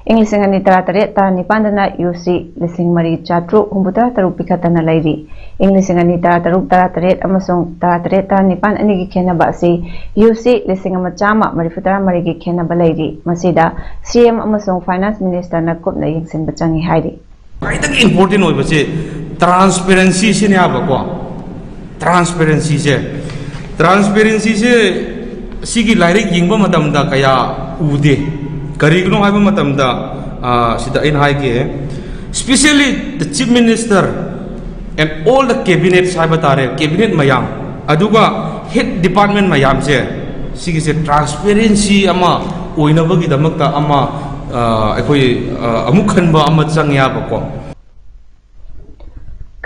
ꯏꯪ ꯂꯤꯁꯤꯡ ꯑꯅꯤ ꯇꯔꯥ ꯇꯔꯦꯠ ꯇꯔꯥ ꯅꯤꯄꯥꯟꯗꯅ U C ꯂꯤꯁꯤꯡ ꯃꯔꯤ ꯆꯥꯇ꯭ꯔꯨꯛ ꯍꯨꯝꯐꯨ ꯇꯔꯥ ꯇꯔꯨꯛ ꯄꯤꯈꯠꯇꯅ ꯂꯩꯔꯤ꯫ ꯏꯪ ꯂꯤꯁꯤꯡ ꯑꯅꯤ ꯇꯔꯥ ꯇꯔꯨꯛ ꯇꯔꯥ ꯇꯔꯦꯠ ꯑꯃꯁꯨꯡ ꯇꯔꯥ ꯇꯔꯦꯠ ꯇꯔꯥ ꯅꯤꯄꯥꯟ ꯑꯅꯤꯒꯤ ꯈꯦꯟꯅꯕ ꯑꯁꯤ U C ꯂꯤꯁꯤꯡ ꯑꯃ ꯆꯥꯝꯃ ꯃꯔꯤꯐꯨ ꯇꯔꯥ ꯃꯔꯤꯒꯤ ꯈꯦꯟꯅꯕ ꯂꯩꯔꯤ꯫ ꯃꯁꯤꯗ C M ꯑꯃꯁꯨꯡ finance minister ꯅ ꯀꯨꯞꯅ ꯌꯦꯡꯁꯤꯟꯕ ꯆꯪꯏ ꯍꯥꯏꯔꯤ꯫ ꯈ꯭ꯋꯥꯏꯗꯒꯤ important ꯑꯣꯏꯕꯁꯦ transparency ꯁꯤꯅꯦꯕꯀꯣ꯫ Transparency ꯁꯦ, transparency ꯁꯦ ꯁꯤꯒꯤ ꯂꯥꯏꯔꯤꯛ ꯌꯦꯡꯕ ꯃꯇꯝꯗ ꯀꯌꯥ ꯎꯗꯦ꯫ ꯀꯔꯤꯒꯤꯅꯣ ꯍꯥꯏꯕ ꯃꯇꯝꯗ, ꯑ, ꯁꯤꯗ ꯑꯩꯅ ꯍꯥꯏꯒꯦ, especially the chief minister and all the cabinets ꯍꯥꯏꯕ ꯇꯥꯔꯦ, cabinet ꯃꯌꯥꯝ, ꯑꯗꯨꯒ head department ꯃꯌꯥꯝꯁꯦ, ꯁꯤꯒꯤꯁꯦ transparency ꯑꯃ ꯑꯣꯏꯅꯕꯒꯤꯗꯃꯛꯇ ꯑꯃ, ꯑ, ꯑꯩꯈꯣꯏ, ꯑ, ꯑꯃꯨꯛ ꯈꯟꯕ ꯑꯃ ꯆꯪꯉꯦꯕꯀꯣ꯫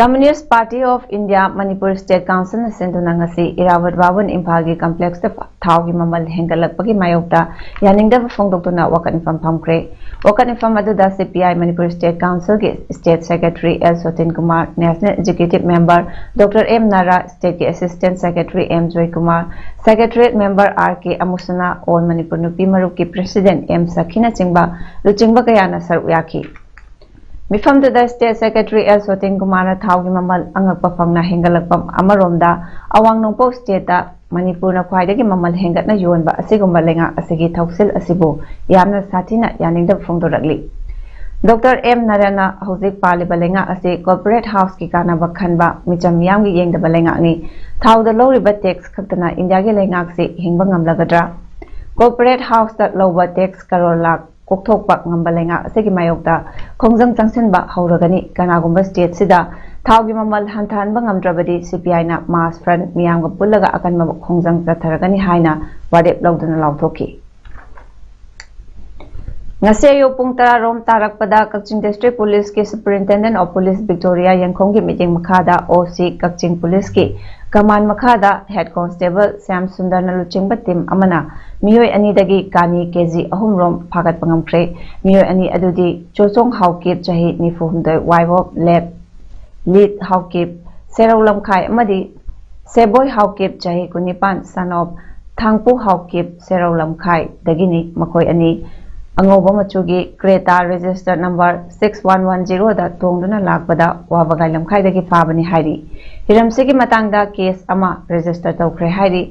Communist Party of India Manipur State Councilꯅ ꯁꯤꯟꯗꯨꯅ ꯉꯁꯤ ꯏꯔꯥꯕꯣꯠ ꯚꯕꯟ ꯏꯝꯐꯥꯜꯒꯤ complexꯇ ꯊꯥꯎꯒꯤ ꯃꯃꯜ ꯍꯦꯟꯒꯠꯂꯛꯄꯒꯤ ꯃꯥꯌꯣꯛꯇ ꯌꯥꯅꯤꯡꯗꯕ ꯐꯣꯡꯗꯣꯛꯇꯨꯅ ꯋꯥꯀꯠ ꯃꯤꯐꯝ ꯐꯝꯈ꯭ꯔꯦ꯫ ꯋꯥꯀꯠ ꯃꯤꯐꯝ ꯑꯗꯨꯗ CPI Manipur State Councilꯒꯤ State Secretary L ꯁꯣꯇꯤꯟ Kumar, National Executive Member Doctor M ꯅꯥꯔꯥ, Stateꯀꯤ Assistant Secretary M Joykumar, Secretariat Member R K ꯑꯃꯨꯁꯅꯥ, All Manipur ꯅꯨꯄꯤ ꯃꯔꯨꯞꯀꯤ President M ꯁꯈꯤꯅꯆꯤꯡꯕ ꯂꯨꯆꯤꯡꯕ ꯀꯌꯥꯅ ꯁꯔꯨꯛ ꯌꯥꯈꯤ꯫ ꯃꯤꯐꯝꯗꯨꯗ State Secretary L ꯁꯣꯇꯤꯟ ꯀꯨꯃꯥꯔꯅ ꯊꯥꯎꯒꯤ ꯃꯃꯜ ꯑꯉꯛꯄ ꯐꯪꯅ ꯍꯦꯟꯒꯠꯂꯛꯄ ꯑꯃꯔꯣꯝꯗ, ꯑꯋꯥꯡ ꯅꯣꯡꯄꯣꯛ stateꯇ ꯃꯅꯤꯄꯨꯔꯅ ꯈ꯭ꯋꯥꯏꯗꯒꯤ ꯃꯃꯜ ꯍꯦꯟꯒꯠꯅ ꯌꯣꯟꯕ ꯑꯁꯤꯒꯨꯝꯕ ꯂꯩꯉꯥꯛ ꯑꯁꯤꯒꯤ ꯊꯧꯁꯤꯜ ꯑꯁꯤꯕꯨ ꯌꯥꯝꯅ ꯁꯥꯊꯤꯅ ꯌꯥꯅꯤꯡꯗꯕ ꯐꯣꯡꯗꯣꯔꯛꯂꯤ꯫ ꯗꯣꯛꯇꯔ ꯑꯦꯝ ꯅꯥꯔꯥꯅ ꯍꯧꯖꯤꯛ ꯄꯥꯜꯂꯤꯕ ꯂꯩꯉꯥꯛ ꯑꯁꯤ corporate houseꯀꯤ ꯀꯥꯟꯅꯕ ꯈꯟꯕ, ꯃꯤꯆꯝ ꯃꯤꯌꯥꯝꯒꯤ ꯌꯦꯡꯗꯕ ꯂꯩꯉꯥꯛꯅꯤ꯫ ꯊꯥꯎꯗ ꯂꯧꯔꯤꯕ tax ꯈꯛꯇꯅ ꯏꯟꯗꯤꯌꯥꯒꯤ ꯂꯩꯉꯥꯛꯁꯤ ꯍꯤꯡꯕ ꯉꯝꯂꯒꯗ꯭ꯔꯥ? Corporate houseꯇ ꯂꯧꯕ tax ꯀꯔꯣꯔ ꯂꯥꯈ ꯀꯣꯛꯊꯣꯛꯄ ꯉꯝꯕ ꯂꯩꯉꯥꯛ ꯑꯁꯤꯒꯤ ꯃꯥꯌꯣꯛꯇ ꯈꯣꯡꯖꯪ ꯆꯪꯁꯤꯟꯕ ꯍꯧꯔꯒꯅꯤ꯫ ꯀꯅꯥꯒꯨꯝꯕ stateꯁꯤꯗ ꯊꯥꯎꯒꯤ ꯃꯃꯜ ꯍꯟꯊꯍꯟꯕ ꯉꯝꯗ꯭ꯔꯕꯗꯤ CPIꯅ mass front ꯃꯤꯌꯥꯝꯒ ꯄꯨꯜꯂꯒ ꯑꯀꯟꯕ ꯈꯣꯡꯖꯪ ꯆꯠꯊꯔꯒꯅꯤ ꯍꯥꯏꯅ ꯋꯥꯔꯦꯞ ꯂꯧꯗꯨꯅ ꯂꯥꯎꯊꯣꯛꯈꯤ꯫ ꯉꯁꯤ ꯑꯌꯨꯛ ꯄꯨꯡ ꯇꯔꯥ ꯔꯣꯝ ꯇꯥꯔꯛꯄꯗ ꯀꯛꯆꯤꯡ District Policeꯀꯤ Superintendent of Police Victoria ꯌꯦꯡꯈꯣꯝꯒꯤ ꯃꯤꯠꯌꯦꯡ ꯃꯈꯥꯗ OC ꯀꯛꯆꯤꯡ Policeꯀꯤ command ꯃꯈꯥꯗ Head Constable ꯁ꯭ꯌꯥꯝ ꯁꯨꯟꯗꯔꯅ ꯂꯨꯆꯤꯡꯕ team ꯑꯃꯅ ꯃꯤꯑꯣꯏ ꯑꯅꯤꯗꯒꯤ ꯀꯥꯅꯤ KG ꯑꯍꯨꯝ ꯔꯣꯝ ꯐꯥꯒꯠꯄ ꯉꯝꯈ꯭ꯔꯦ꯫ ꯃꯤꯑꯣꯏ ꯑꯅꯤ ꯑꯗꯨꯗꯤ ꯆꯣꯆꯣꯡ ꯍꯥꯎꯀꯤꯞ, ꯆꯍꯤ ꯅꯤꯐꯨ ꯍꯨꯝꯗꯣꯏ, ꯋꯥꯏꯕꯣꯞ, ꯂꯦꯞ ꯂꯤꯠ ꯍꯥꯎꯀꯤꯞ, ꯁꯦꯔꯧ ꯂꯝꯈꯥꯏ ꯑꯃꯗꯤ ꯁꯦꯕꯣꯏ ꯍꯥꯎꯀꯤꯞ, ꯆꯍꯤ ꯀꯨꯟꯅꯤꯄꯥꯟ, son of ꯊꯥꯡꯄꯨ ꯍꯥꯎꯀꯤꯞ, ꯁꯦꯔꯧ ꯂꯝꯈꯥꯏꯗꯒꯤꯅꯤ꯫ ꯃꯈꯣꯏ ꯑꯅꯤ ꯑꯉꯧꯕ ꯃꯆꯨꯒꯤ Creta register number six one one zeroꯗ ꯇꯣꯡꯗꯨꯅ ꯂꯥꯛꯄꯗ ꯋꯥꯕꯒꯥꯏ ꯂꯝꯈꯥꯏꯗꯒꯤ ꯐꯥꯕꯅꯤ ꯍꯥꯏꯔꯤ꯫ ꯍꯤꯔꯝꯁꯤꯒꯤ ꯃꯇꯥꯡꯗ case ꯑꯃ register ꯇꯧꯈ꯭ꯔꯦ ꯍꯥꯏꯔꯤ꯫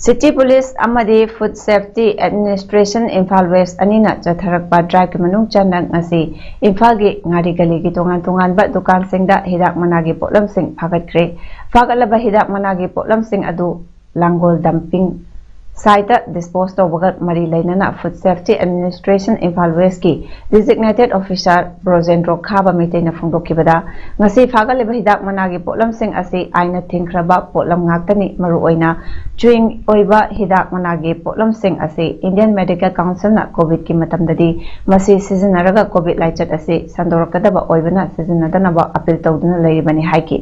City Police ꯑꯃꯗꯤ Food Safety Administration Imphal West ꯑꯅꯤꯅ ꯆꯠꯊꯔꯛꯄ driveꯀꯤ ꯃꯅꯨꯡ ꯆꯟꯅ ꯉꯁꯤ ꯏꯝꯐꯥꯜꯒꯤ ꯉꯥꯔꯤ ꯒꯂꯤꯒꯤ ꯇꯣꯉꯥꯟ ꯇꯣꯉꯥꯟꯕ ꯗꯨꯀꯥꯟꯁꯤꯡꯗ ꯍꯤꯗꯥꯛ ꯃꯅꯥꯒꯤ ꯄꯣꯠꯂꯝꯁꯤꯡ ꯐꯥꯒꯠꯈ꯭ꯔꯦ꯫ ꯐꯥꯒꯠꯂꯕ ꯍꯤꯗꯥꯛ ꯃꯅꯥꯒꯤ ꯄꯣꯠꯂꯝꯁꯤꯡ ꯑꯗꯨ ꯂꯥꯡꯒꯣꯜ dumping ꯁꯥꯏꯠꯇ ꯗꯤꯁꯄꯣꯖ ꯇꯧꯕꯒ ꯃꯔꯤ ꯂꯩꯅꯅ ꯐꯨꯗ ꯁꯦꯐꯇꯤ ꯑꯦꯗꯃꯤꯅꯤꯁꯇ꯭ꯔꯦꯁꯟ ꯏꯝꯐꯥꯜ ꯋꯦꯁꯀꯤ ꯗꯤꯖꯤꯒꯅꯦꯇꯦꯗ ꯑꯣꯐꯤꯁꯥꯔ ꯕ꯭ꯔꯣꯖꯦꯟꯗ꯭ꯔꯣ ꯈꯥꯕ ꯃꯩꯇꯩꯅ ꯐꯣꯡꯗꯣꯛꯈꯤꯕꯗ, ꯉꯁꯤ ꯐꯥꯒꯠꯂꯤꯕ ꯍꯤꯗꯥꯛ ꯃꯅꯥꯒꯤ ꯄꯣꯠꯂꯝꯁꯤꯡ ꯑꯁꯤ ꯑꯥꯏꯟꯅ ꯊꯤꯡꯈ꯭ꯔꯕ ꯄꯣꯠꯂꯝ ꯉꯥꯛꯇꯅꯤ꯫ ꯃꯔꯨꯑꯣꯏꯅ ꯆ꯭ꯌꯨꯋꯤꯡ ꯑꯣꯏꯕ ꯍꯤꯗꯥꯛ ꯃꯅꯥꯒꯤ ꯄꯣꯠꯂꯝꯁꯤꯡ ꯑꯁꯤ ꯏꯟꯗꯤꯌꯟ ꯃꯦꯗꯤꯀꯦꯜ ꯀꯥꯎꯟꯁꯤꯜꯅ ꯀꯣꯚꯤꯗꯀꯤ ꯃꯇꯝꯗꯗꯤ ꯃꯁꯤ ꯁꯤꯖꯤꯟꯅꯔꯒ ꯀꯣꯚꯤꯗ ꯂꯥꯏꯆꯠ ꯑꯁꯤ ꯁꯟꯗꯣꯔꯛꯀꯗꯕ ꯑꯣꯏꯕꯅ ꯁꯤꯖꯤꯟꯅꯗꯅꯕ ꯑꯄꯤꯜ ꯇꯧꯗꯨꯅ ꯂꯩꯔꯤꯕꯅꯤ ꯍꯥꯏꯈꯤ꯫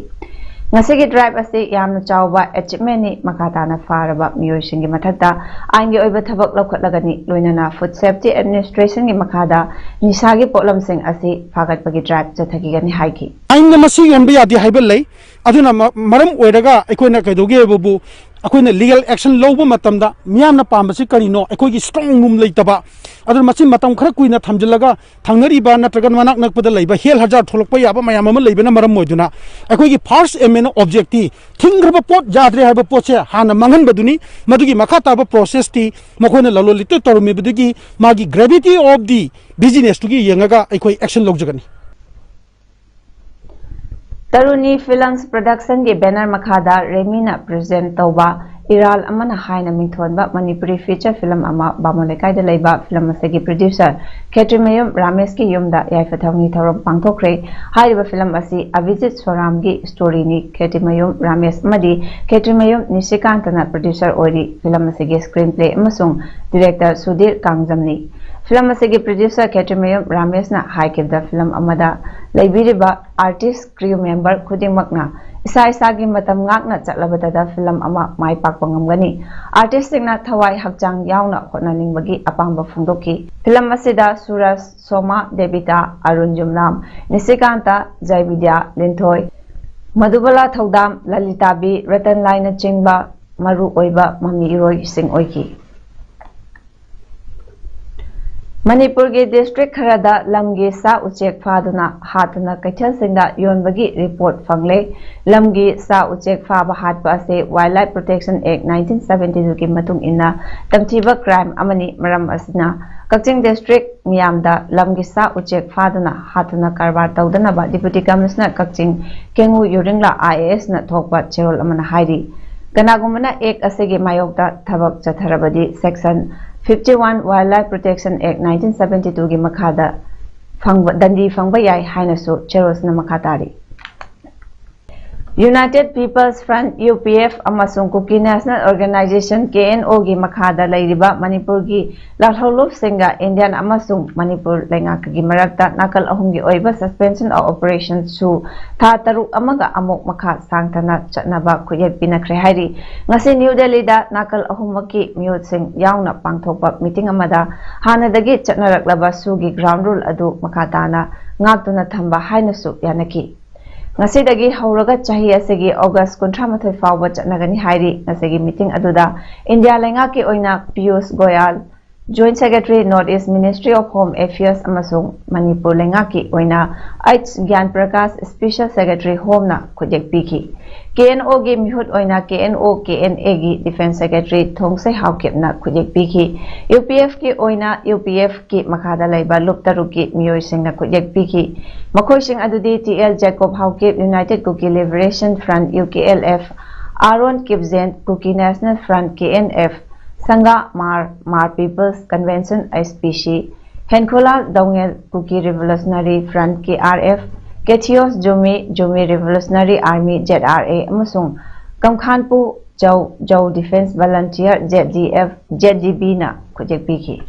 ꯉꯁꯤꯒꯤ ꯗ꯭ꯔꯥꯏꯚ ꯑꯁꯤ ꯌꯥꯝꯅ ꯆꯥꯎꯕ ꯑꯦꯆꯤꯞꯃꯦꯟꯅꯤ꯫ ꯃꯈꯥ ꯇꯥꯅ ꯐꯥꯔꯕ ꯃꯤꯑꯣꯏꯁꯤꯡꯒꯤ ꯃꯊꯛꯇ ꯑꯥꯏꯟꯒꯤ ꯑꯣꯏꯕ ꯊꯕꯛ ꯂꯧꯈꯠꯂꯒꯅꯤ꯫ ꯂꯣꯏꯅꯅ ꯐꯨꯗ ꯁꯦꯐꯇꯤ ꯑꯦꯗꯃꯤꯅꯤꯁꯇ꯭ꯔꯦꯁꯟꯒꯤ ꯃꯈꯥꯗ ꯅꯤꯁꯥꯒꯤ ꯄꯣꯠꯂꯝꯁꯤꯡ ꯑꯁꯤ ꯐꯥꯒꯠꯄꯒꯤ ꯗ꯭ꯔꯥꯏꯚ ꯆꯠꯊꯈꯤꯒꯅꯤ ꯍꯥꯏꯈꯤ꯫ ꯑꯥꯏꯟꯅ ꯃꯁꯤ ꯌꯣꯟꯕ ꯌꯥꯗꯦ ꯍꯥꯏꯕ ꯂꯩ꯫ ꯑꯗꯨꯅ ꯃ-, ꯃꯔꯝ ꯑꯣꯏꯔꯒ ꯑꯩꯈꯣꯏꯅ ꯀꯩꯗꯧꯒꯦ ꯍꯥꯏꯕꯕꯨ, ꯑꯩꯈꯣꯏꯅ ꯂꯤꯒꯦꯜ ꯑꯦꯛꯁꯟ ꯂꯧꯕ ꯃꯇꯝꯗ ꯃꯤꯌꯥꯝꯅ ꯄꯥꯝꯕꯁꯤ ꯀꯔꯤꯅꯣ? ꯑꯩꯈꯣꯏꯒꯤ ꯁ꯭ꯇ꯭ꯔꯣꯡ ꯔꯨꯝ ꯂꯩꯇꯕ꯫ ꯑꯗꯨꯅ ꯃꯁꯤ ꯃꯇꯝ ꯈꯔ ꯀꯨꯏꯅ ꯊꯝꯖꯤꯜꯂꯒ ꯊꯪꯅꯔꯤꯕ ꯅꯠꯇ꯭ꯔꯒ ꯃꯅꯥꯛ ꯅꯛꯄꯗ ꯂꯩꯕ ꯍꯦꯜꯊ ꯍꯖꯥꯔꯗ ꯊꯣꯛꯂꯛꯄ ꯌꯥꯕ ꯃꯌꯥꯝ ꯑꯃ ꯂꯩꯕꯅ ꯃꯔꯝ ꯑꯣꯏꯗꯨꯅ ꯑꯩꯈꯣꯏꯒꯤ ꯐꯥꯔꯁ ꯑꯦꯃꯦꯟ ꯑꯣꯕꯖꯦꯛꯇꯤ ꯊꯤꯡꯈ꯭ꯔꯕ ꯄꯣꯠ, ꯌꯥꯗ꯭ꯔꯦ ꯍꯥꯏꯕ ꯄꯣꯠꯁꯦ ꯍꯥꯟꯅ ꯃꯥꯡꯍꯟꯕꯗꯨꯅꯤ꯫ ꯃꯗꯨꯒꯤ ꯃꯈꯥ ꯇꯥꯕ ꯄ꯭ꯔꯣꯁꯦꯁꯇꯤ ꯃꯈꯣꯏꯅ ꯂꯂꯣꯟ ꯏꯇꯤꯛ ꯇꯧꯔꯝꯃꯤꯕꯗꯨꯒꯤ ꯃꯥꯒꯤ gravity of the businessꯇꯨꯒꯤ ꯌꯦꯡꯉꯒ ꯑꯩꯈꯣꯏ ꯑꯦꯛꯁꯟ ꯂꯧꯖꯒꯅꯤ꯫ ꯇꯔꯨꯅꯤ ꯐꯤꯂꯝꯁ ꯄ꯭ꯔꯗꯛꯁꯟꯒꯤ ꯕꯦꯅꯔ ꯃꯈꯥꯗ ꯔꯦꯃꯤꯅ ꯄ꯭ꯔꯖꯦꯟ ꯇꯧꯕ ꯏꯔꯥꯜ ꯑꯃꯅ ꯍꯥꯏꯅ ꯃꯤꯡꯊꯣꯟꯕ ꯃꯅꯤꯄꯨꯔꯤ ꯐꯤꯆꯔ ꯐꯤꯂꯝ ꯑꯃ ꯕꯥꯃꯣꯟ ꯂꯩꯀꯥꯏꯗ ꯂꯩꯕ ꯐꯤꯂꯝ ꯑꯁꯤꯒꯤ ꯄ꯭ꯔꯗ꯭ꯌꯨꯁꯔ ꯈꯦꯇ꯭ꯔꯤꯃꯌꯨꯝ ꯔꯥꯃꯦꯁꯀꯤ ꯌꯨꯝꯗ ꯌꯥꯏꯐ ꯊꯧꯅꯤ ꯊꯧꯔꯝ ꯄꯥꯡꯊꯣꯛꯈ꯭ꯔꯦ꯫ ꯍꯥꯏꯔꯤꯕ ꯐꯤꯂꯝ ꯑꯁꯤ ꯑꯕꯤꯖꯤꯠ ꯁꯣꯔꯥꯝꯒꯤ ꯁ꯭ꯇꯣꯔꯤꯅꯤ꯫ ꯈꯦꯇ꯭ꯔꯤꯃꯌꯨꯝ ꯔꯥꯃꯦꯁ ꯑꯃꯗꯤ ꯈꯦꯇ꯭ꯔꯤꯃꯌꯨꯝ ꯅꯤꯁꯤꯀꯥꯟꯇꯅ ꯄ꯭ꯔꯗ꯭ꯌꯨꯁꯔ ꯑꯣꯏꯔꯤ꯫ ꯐꯤꯂꯝ ꯑꯁꯤꯒꯤ ꯁ꯭ꯀ꯭ꯔꯤꯟ ꯄ꯭ꯂꯦ ꯑꯃꯁꯨꯡ ꯗꯤꯔꯦꯛꯇꯔ ꯁꯨꯙꯤꯔ ꯀꯥꯡꯖꯝꯅꯤ꯫ ꯐꯤꯂꯝ ꯑꯁꯤꯒꯤ ꯄ꯭ꯔꯗ꯭ꯌꯨꯁꯔ ꯈꯦꯇ꯭ꯔꯤꯃꯌꯨꯝ ꯔꯥꯃꯦꯁꯅ ꯍꯥꯏꯈꯤꯕꯗ, ꯐꯤꯂꯝ ꯑꯃꯗ ꯂꯩꯕꯤꯔꯤꯕ ꯑꯥꯔꯇꯤꯁ, ꯀ꯭ꯔꯤꯌꯨ ꯃꯦꯝꯕꯔ ꯈꯨꯗꯤꯡꯃꯛꯅ ꯏꯁꯥ ꯏꯁꯥꯒꯤ ꯃꯇꯝ ꯉꯥꯛꯅ ꯆꯠꯂꯕꯗꯗ ꯐꯤꯂꯝ ꯑꯃ ꯃꯥꯏ ꯄꯥꯛꯄ ꯉꯝꯒꯅꯤ꯫ ꯑꯥꯔꯇꯤꯁꯁꯤꯡꯅ ꯊꯋꯥꯏ ꯍꯛꯆꯥꯡ ꯌꯥꯎꯅ ꯍꯣꯠꯅꯅꯤꯡꯕꯒꯤ ꯑꯄꯥꯝꯕ ꯐꯣꯡꯗꯣꯛꯈꯤ꯫ ꯐꯤꯂꯝ ꯑꯁꯤꯗ ꯁꯨꯔꯖ, ꯁꯣꯃꯥ, ꯗꯦꯕꯤꯇꯥ, ꯑꯔꯨꯟ ꯌꯨꯝꯅꯥꯝ, ꯅꯤꯁꯤꯀꯥꯟꯇ, ꯖꯌꯕꯤꯗ꯭ꯌꯥ, ꯂꯤꯟꯊꯣꯏ, ꯃꯙꯨꯕꯂꯥ ꯊꯧꯗꯥꯝ, ꯂꯂꯤꯇꯥꯕꯤ, ꯔꯇꯟ ꯂꯥꯏꯅꯆꯤꯡꯕ ꯃꯔꯨ ꯑꯣꯏꯕ ꯃꯃꯤ ꯏꯔꯣꯏꯁꯤꯡ ꯑꯣꯏꯈꯤ꯫ ꯃꯅꯤꯄꯨꯔꯒꯤ ꯗꯤꯁꯇ꯭ꯔꯤꯛ ꯈꯔꯗ ꯂꯝꯒꯤ ꯁꯥ ꯎꯆꯦꯛ ꯐꯥꯗꯨꯅ ꯍꯥꯠꯇꯨꯅ ꯀꯩꯊꯦꯜꯁꯤꯡꯗ ꯌꯣꯟꯕꯒꯤ ꯔꯤꯄꯣꯔꯠ ꯐꯪꯂꯦ꯫ ꯂꯝꯒꯤ ꯁꯥ ꯎꯆꯦꯛ ꯐꯥꯕ ꯍꯥꯠꯄ ꯑꯁꯤ Wildlife Protection Act nineteen seventy two ꯒꯤ ꯃꯇꯨꯡ ꯏꯟꯅ ꯇꯝꯊꯤꯕ ꯀ꯭ꯔꯥꯏꯝ ꯑꯃꯅꯤ꯫ ꯃꯔꯝ ꯑꯁꯤꯅ ꯀꯛꯆꯤꯡ ꯗꯤꯁꯇ꯭ꯔꯤꯛ ꯃꯤꯌꯥꯝꯗ ꯂꯝꯒꯤ ꯁꯥ ꯎꯆꯦꯛ ꯐꯥꯗꯨꯅ ꯍꯥꯠꯇꯨꯅ ꯀꯔꯕꯥꯔ ꯇꯧꯗꯅꯕ deputy commissioner Kakching ꯀꯦꯡꯉꯨ ꯌꯨꯔꯤꯡꯂꯥ I A ꯑꯦꯁꯅ ꯊꯣꯛꯄ ꯆꯦꯔꯣꯜ ꯑꯃꯅ ꯍꯥꯏꯔꯤ꯫ ꯀꯅꯥꯒꯨꯝꯕꯅ ꯑꯦꯛ ꯑꯁꯤꯒꯤ ꯃꯥꯌꯣꯛꯇ ꯊꯕꯛ ꯆꯠꯊꯔꯕꯗꯤ Section fifty one Wildlife Protection Act nineteen seventy two ꯒꯤ ꯃꯈꯥꯗ ꯐꯪꯕ, ꯗꯟꯗꯤ ꯐꯪꯕ ꯌꯥꯏ ꯍꯥꯏꯅꯁꯨ ꯆꯦꯔꯣꯁꯅ ꯃꯈꯥ ꯇꯥꯔꯤ꯫ United People's Front, U P F, ꯑꯃꯁꯨꯡ Kuki National Organisation, K N O, ꯒꯤ ꯃꯈꯥꯗ ꯂꯩꯔꯤꯕ ꯃꯅꯤꯄꯨꯔꯒꯤ ꯂꯥꯜꯍꯧꯂꯨꯞꯁꯤꯡꯒ ꯏꯟꯗꯤꯌꯥꯟ ꯑꯃꯁꯨꯡ ꯃꯅꯤꯄꯨꯔ ꯂꯩꯉꯥꯛꯀꯒꯤ ꯃꯔꯛꯇ ꯅꯥꯀꯜ ꯑꯍꯨꯝꯒꯤ ꯑꯣꯏꯕ suspension of operation ꯁꯨ ꯊꯥ ꯇꯔꯨꯛ ꯑꯃꯒ ꯑꯃꯨꯛ ꯃꯈꯥ ꯁꯥꯡꯊꯅ ꯆꯠꯅꯕ ꯈꯨꯠꯌꯦꯛ ꯄꯤꯅꯈ꯭ꯔꯦ ꯍꯥꯏꯔꯤ꯫ ꯉꯁꯤ ꯅ꯭ꯌꯨ ꯗꯦꯜꯂꯤꯗ ꯅꯥꯀꯜ ꯑꯍꯨꯝꯃꯛꯀꯤ ꯃꯤꯍꯨꯠꯁꯤꯡ ꯌꯥꯎꯅ ꯄꯥꯡꯊꯣꯛꯄ meeting ꯑꯃꯗ ꯍꯥꯟꯅꯗꯒꯤ ꯆꯠꯅꯔꯛꯂꯕ ꯁꯨꯒꯤ ground rule ꯑꯗꯨ ꯃꯈꯥ ꯇꯥꯅ ꯉꯥꯛꯇꯨꯅ ꯊꯝꯕ ꯍꯥꯏꯅꯁꯨ ꯌꯥꯅꯈꯤ꯫ ꯉꯁꯤꯗꯒꯤ ꯍꯧꯔꯒ ꯆꯍꯤ ꯑꯁꯤꯒꯤ ꯑꯣꯒꯁ ꯀꯨꯟꯊ꯭ꯔꯥ ꯃꯥꯊꯣꯏ ꯐꯥꯎꯕ ꯆꯠꯅꯒꯅꯤ ꯍꯥꯏꯔꯤ꯫ ꯉꯁꯤꯒꯤ meeting ꯑꯗꯨꯗ ꯏꯟꯗꯤꯌꯥ ꯂꯩꯉꯥꯛꯀꯤ ꯑꯣꯏꯅ Piyush ꯒꯣꯌꯥꯜ, Joint Secretary, North East Ministry of Home Affairs, ꯑꯃꯁꯨꯡ ꯃꯅꯤꯄꯨꯔ ꯂꯩꯉꯥꯛꯀꯤ ꯑꯣꯏꯅ ꯑꯩꯆ ꯒ꯭ꯌꯥꯟ ꯄ꯭ꯔꯀꯥꯁ, Special Secretary, Home ꯅ ꯈꯨꯠꯌꯦꯛ ꯄꯤꯈꯤ꯫ K N O ꯒꯤ ꯃꯤꯍꯨꯠ ꯑꯣꯏꯅ K N O K N A ꯒꯤ Defence Secretary ꯊꯣꯡꯁꯩ ꯍꯥꯎꯀꯤꯞꯅ ꯈꯨꯠꯌꯦꯛ ꯄꯤꯈꯤ꯫ U P F ꯀꯤ ꯑꯣꯏꯅ U P F ꯀꯤ ꯃꯈꯥꯗ ꯂꯩꯕ ꯂꯨꯞ ꯇꯔꯨꯛꯀꯤ ꯃꯤꯑꯣꯏꯁꯤꯡꯅ ꯈꯨꯠꯌꯦꯛ ꯄꯤꯈꯤ꯫ ꯃꯈꯣꯏꯁꯤꯡ ꯑꯗꯨꯗꯤ T L Jacob Haokip, United Kuki Liberation Front, U K L F, Aaron Kipgen, Kuki National Front, K N F, Sangha Hmar, Hmar People's Convention, S P C, Henkholal Doungel, Kuki Revolutionary Front, K R F, Kethios Jumi, Jumi Revolutionary Army, Z R A, ꯑꯃꯁꯨꯡ ꯀꯝꯈꯥꯟꯄꯨ ꯖꯧ, Zhou Defense Volunteer, Z D F, Z D B ꯅ ꯈꯨꯠꯌꯦꯛ ꯄꯤꯈꯤ꯫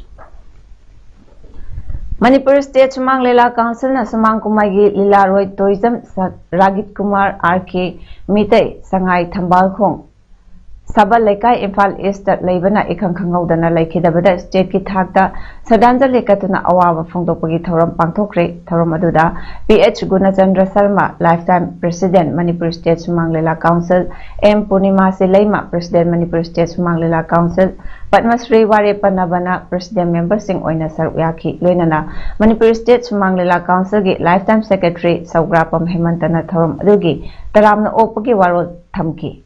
Manipur State ꯁꯨꯃꯥꯡ ꯂꯤꯂꯥ Council ꯅ ꯁꯨꯃꯥꯡ ꯀꯨꯝꯍꯩꯒꯤ ꯂꯤꯂꯥꯔꯣꯏ tourism ꯁꯛ ꯔꯥꯒꯤꯠ Kumar, R K Meitei, ꯁꯉꯥꯏ ꯊꯝꯕꯥꯜꯈꯣꯡ, ꯁꯕꯜ ꯂꯩꯀꯥꯏ, ꯏꯝꯐꯥꯜ East ꯇ ꯂꯩꯕꯅ ꯏꯈꯪ ꯈꯪꯍꯧꯗꯅ ꯂꯩꯈꯤꯗꯕꯗ state ꯀꯤ ꯊꯥꯛꯇ ꯁ꯭ꯔꯗꯥꯟꯖꯂꯤ ꯀꯠꯇꯨꯅ ꯑꯋꯥꯕ ꯐꯣꯡꯗꯣꯛꯄꯒꯤ ꯊꯧꯔꯝ ꯄꯥꯡꯊꯣꯛꯈ꯭ꯔꯦ꯫ ꯊꯧꯔꯝ ꯑꯗꯨꯗ P H ꯒꯨꯅꯆꯟꯗ꯭ꯔ Sharma, Lifetime President, Manipur State ꯁꯨꯃꯥꯡ ꯂꯤꯂꯥ Council, M ꯄꯨꯔꯅꯤꯃꯥ ꯁꯤꯂꯩꯃ, President, ꯃꯅꯤꯄꯨꯔ State ꯁꯨꯃꯥꯡ ꯂꯤꯂꯥ Council, ꯄꯗꯃꯁ꯭ꯔꯤ ꯋꯥꯔꯦꯞꯄ ꯅꯕꯅ President member ꯁꯤꯡ ꯑꯣꯏꯅ ꯁꯔꯨꯛ ꯌꯥꯈꯤ꯫ ꯂꯣꯏꯅꯅ ꯃꯅꯤꯄꯨꯔ State ꯁꯨꯃꯥꯡ ꯂꯤꯂꯥ Council ꯒꯤ Lifetime Secretary ꯁꯧꯒ꯭ꯔꯥꯄꯝ ꯍꯦꯃꯟꯇꯅ ꯊꯧꯔꯝ ꯑꯗꯨꯒꯤ ꯇꯔꯥꯝꯅ ꯑꯣꯛꯄꯒꯤ ꯋꯥꯔꯣꯜ ꯊꯝꯈꯤ꯫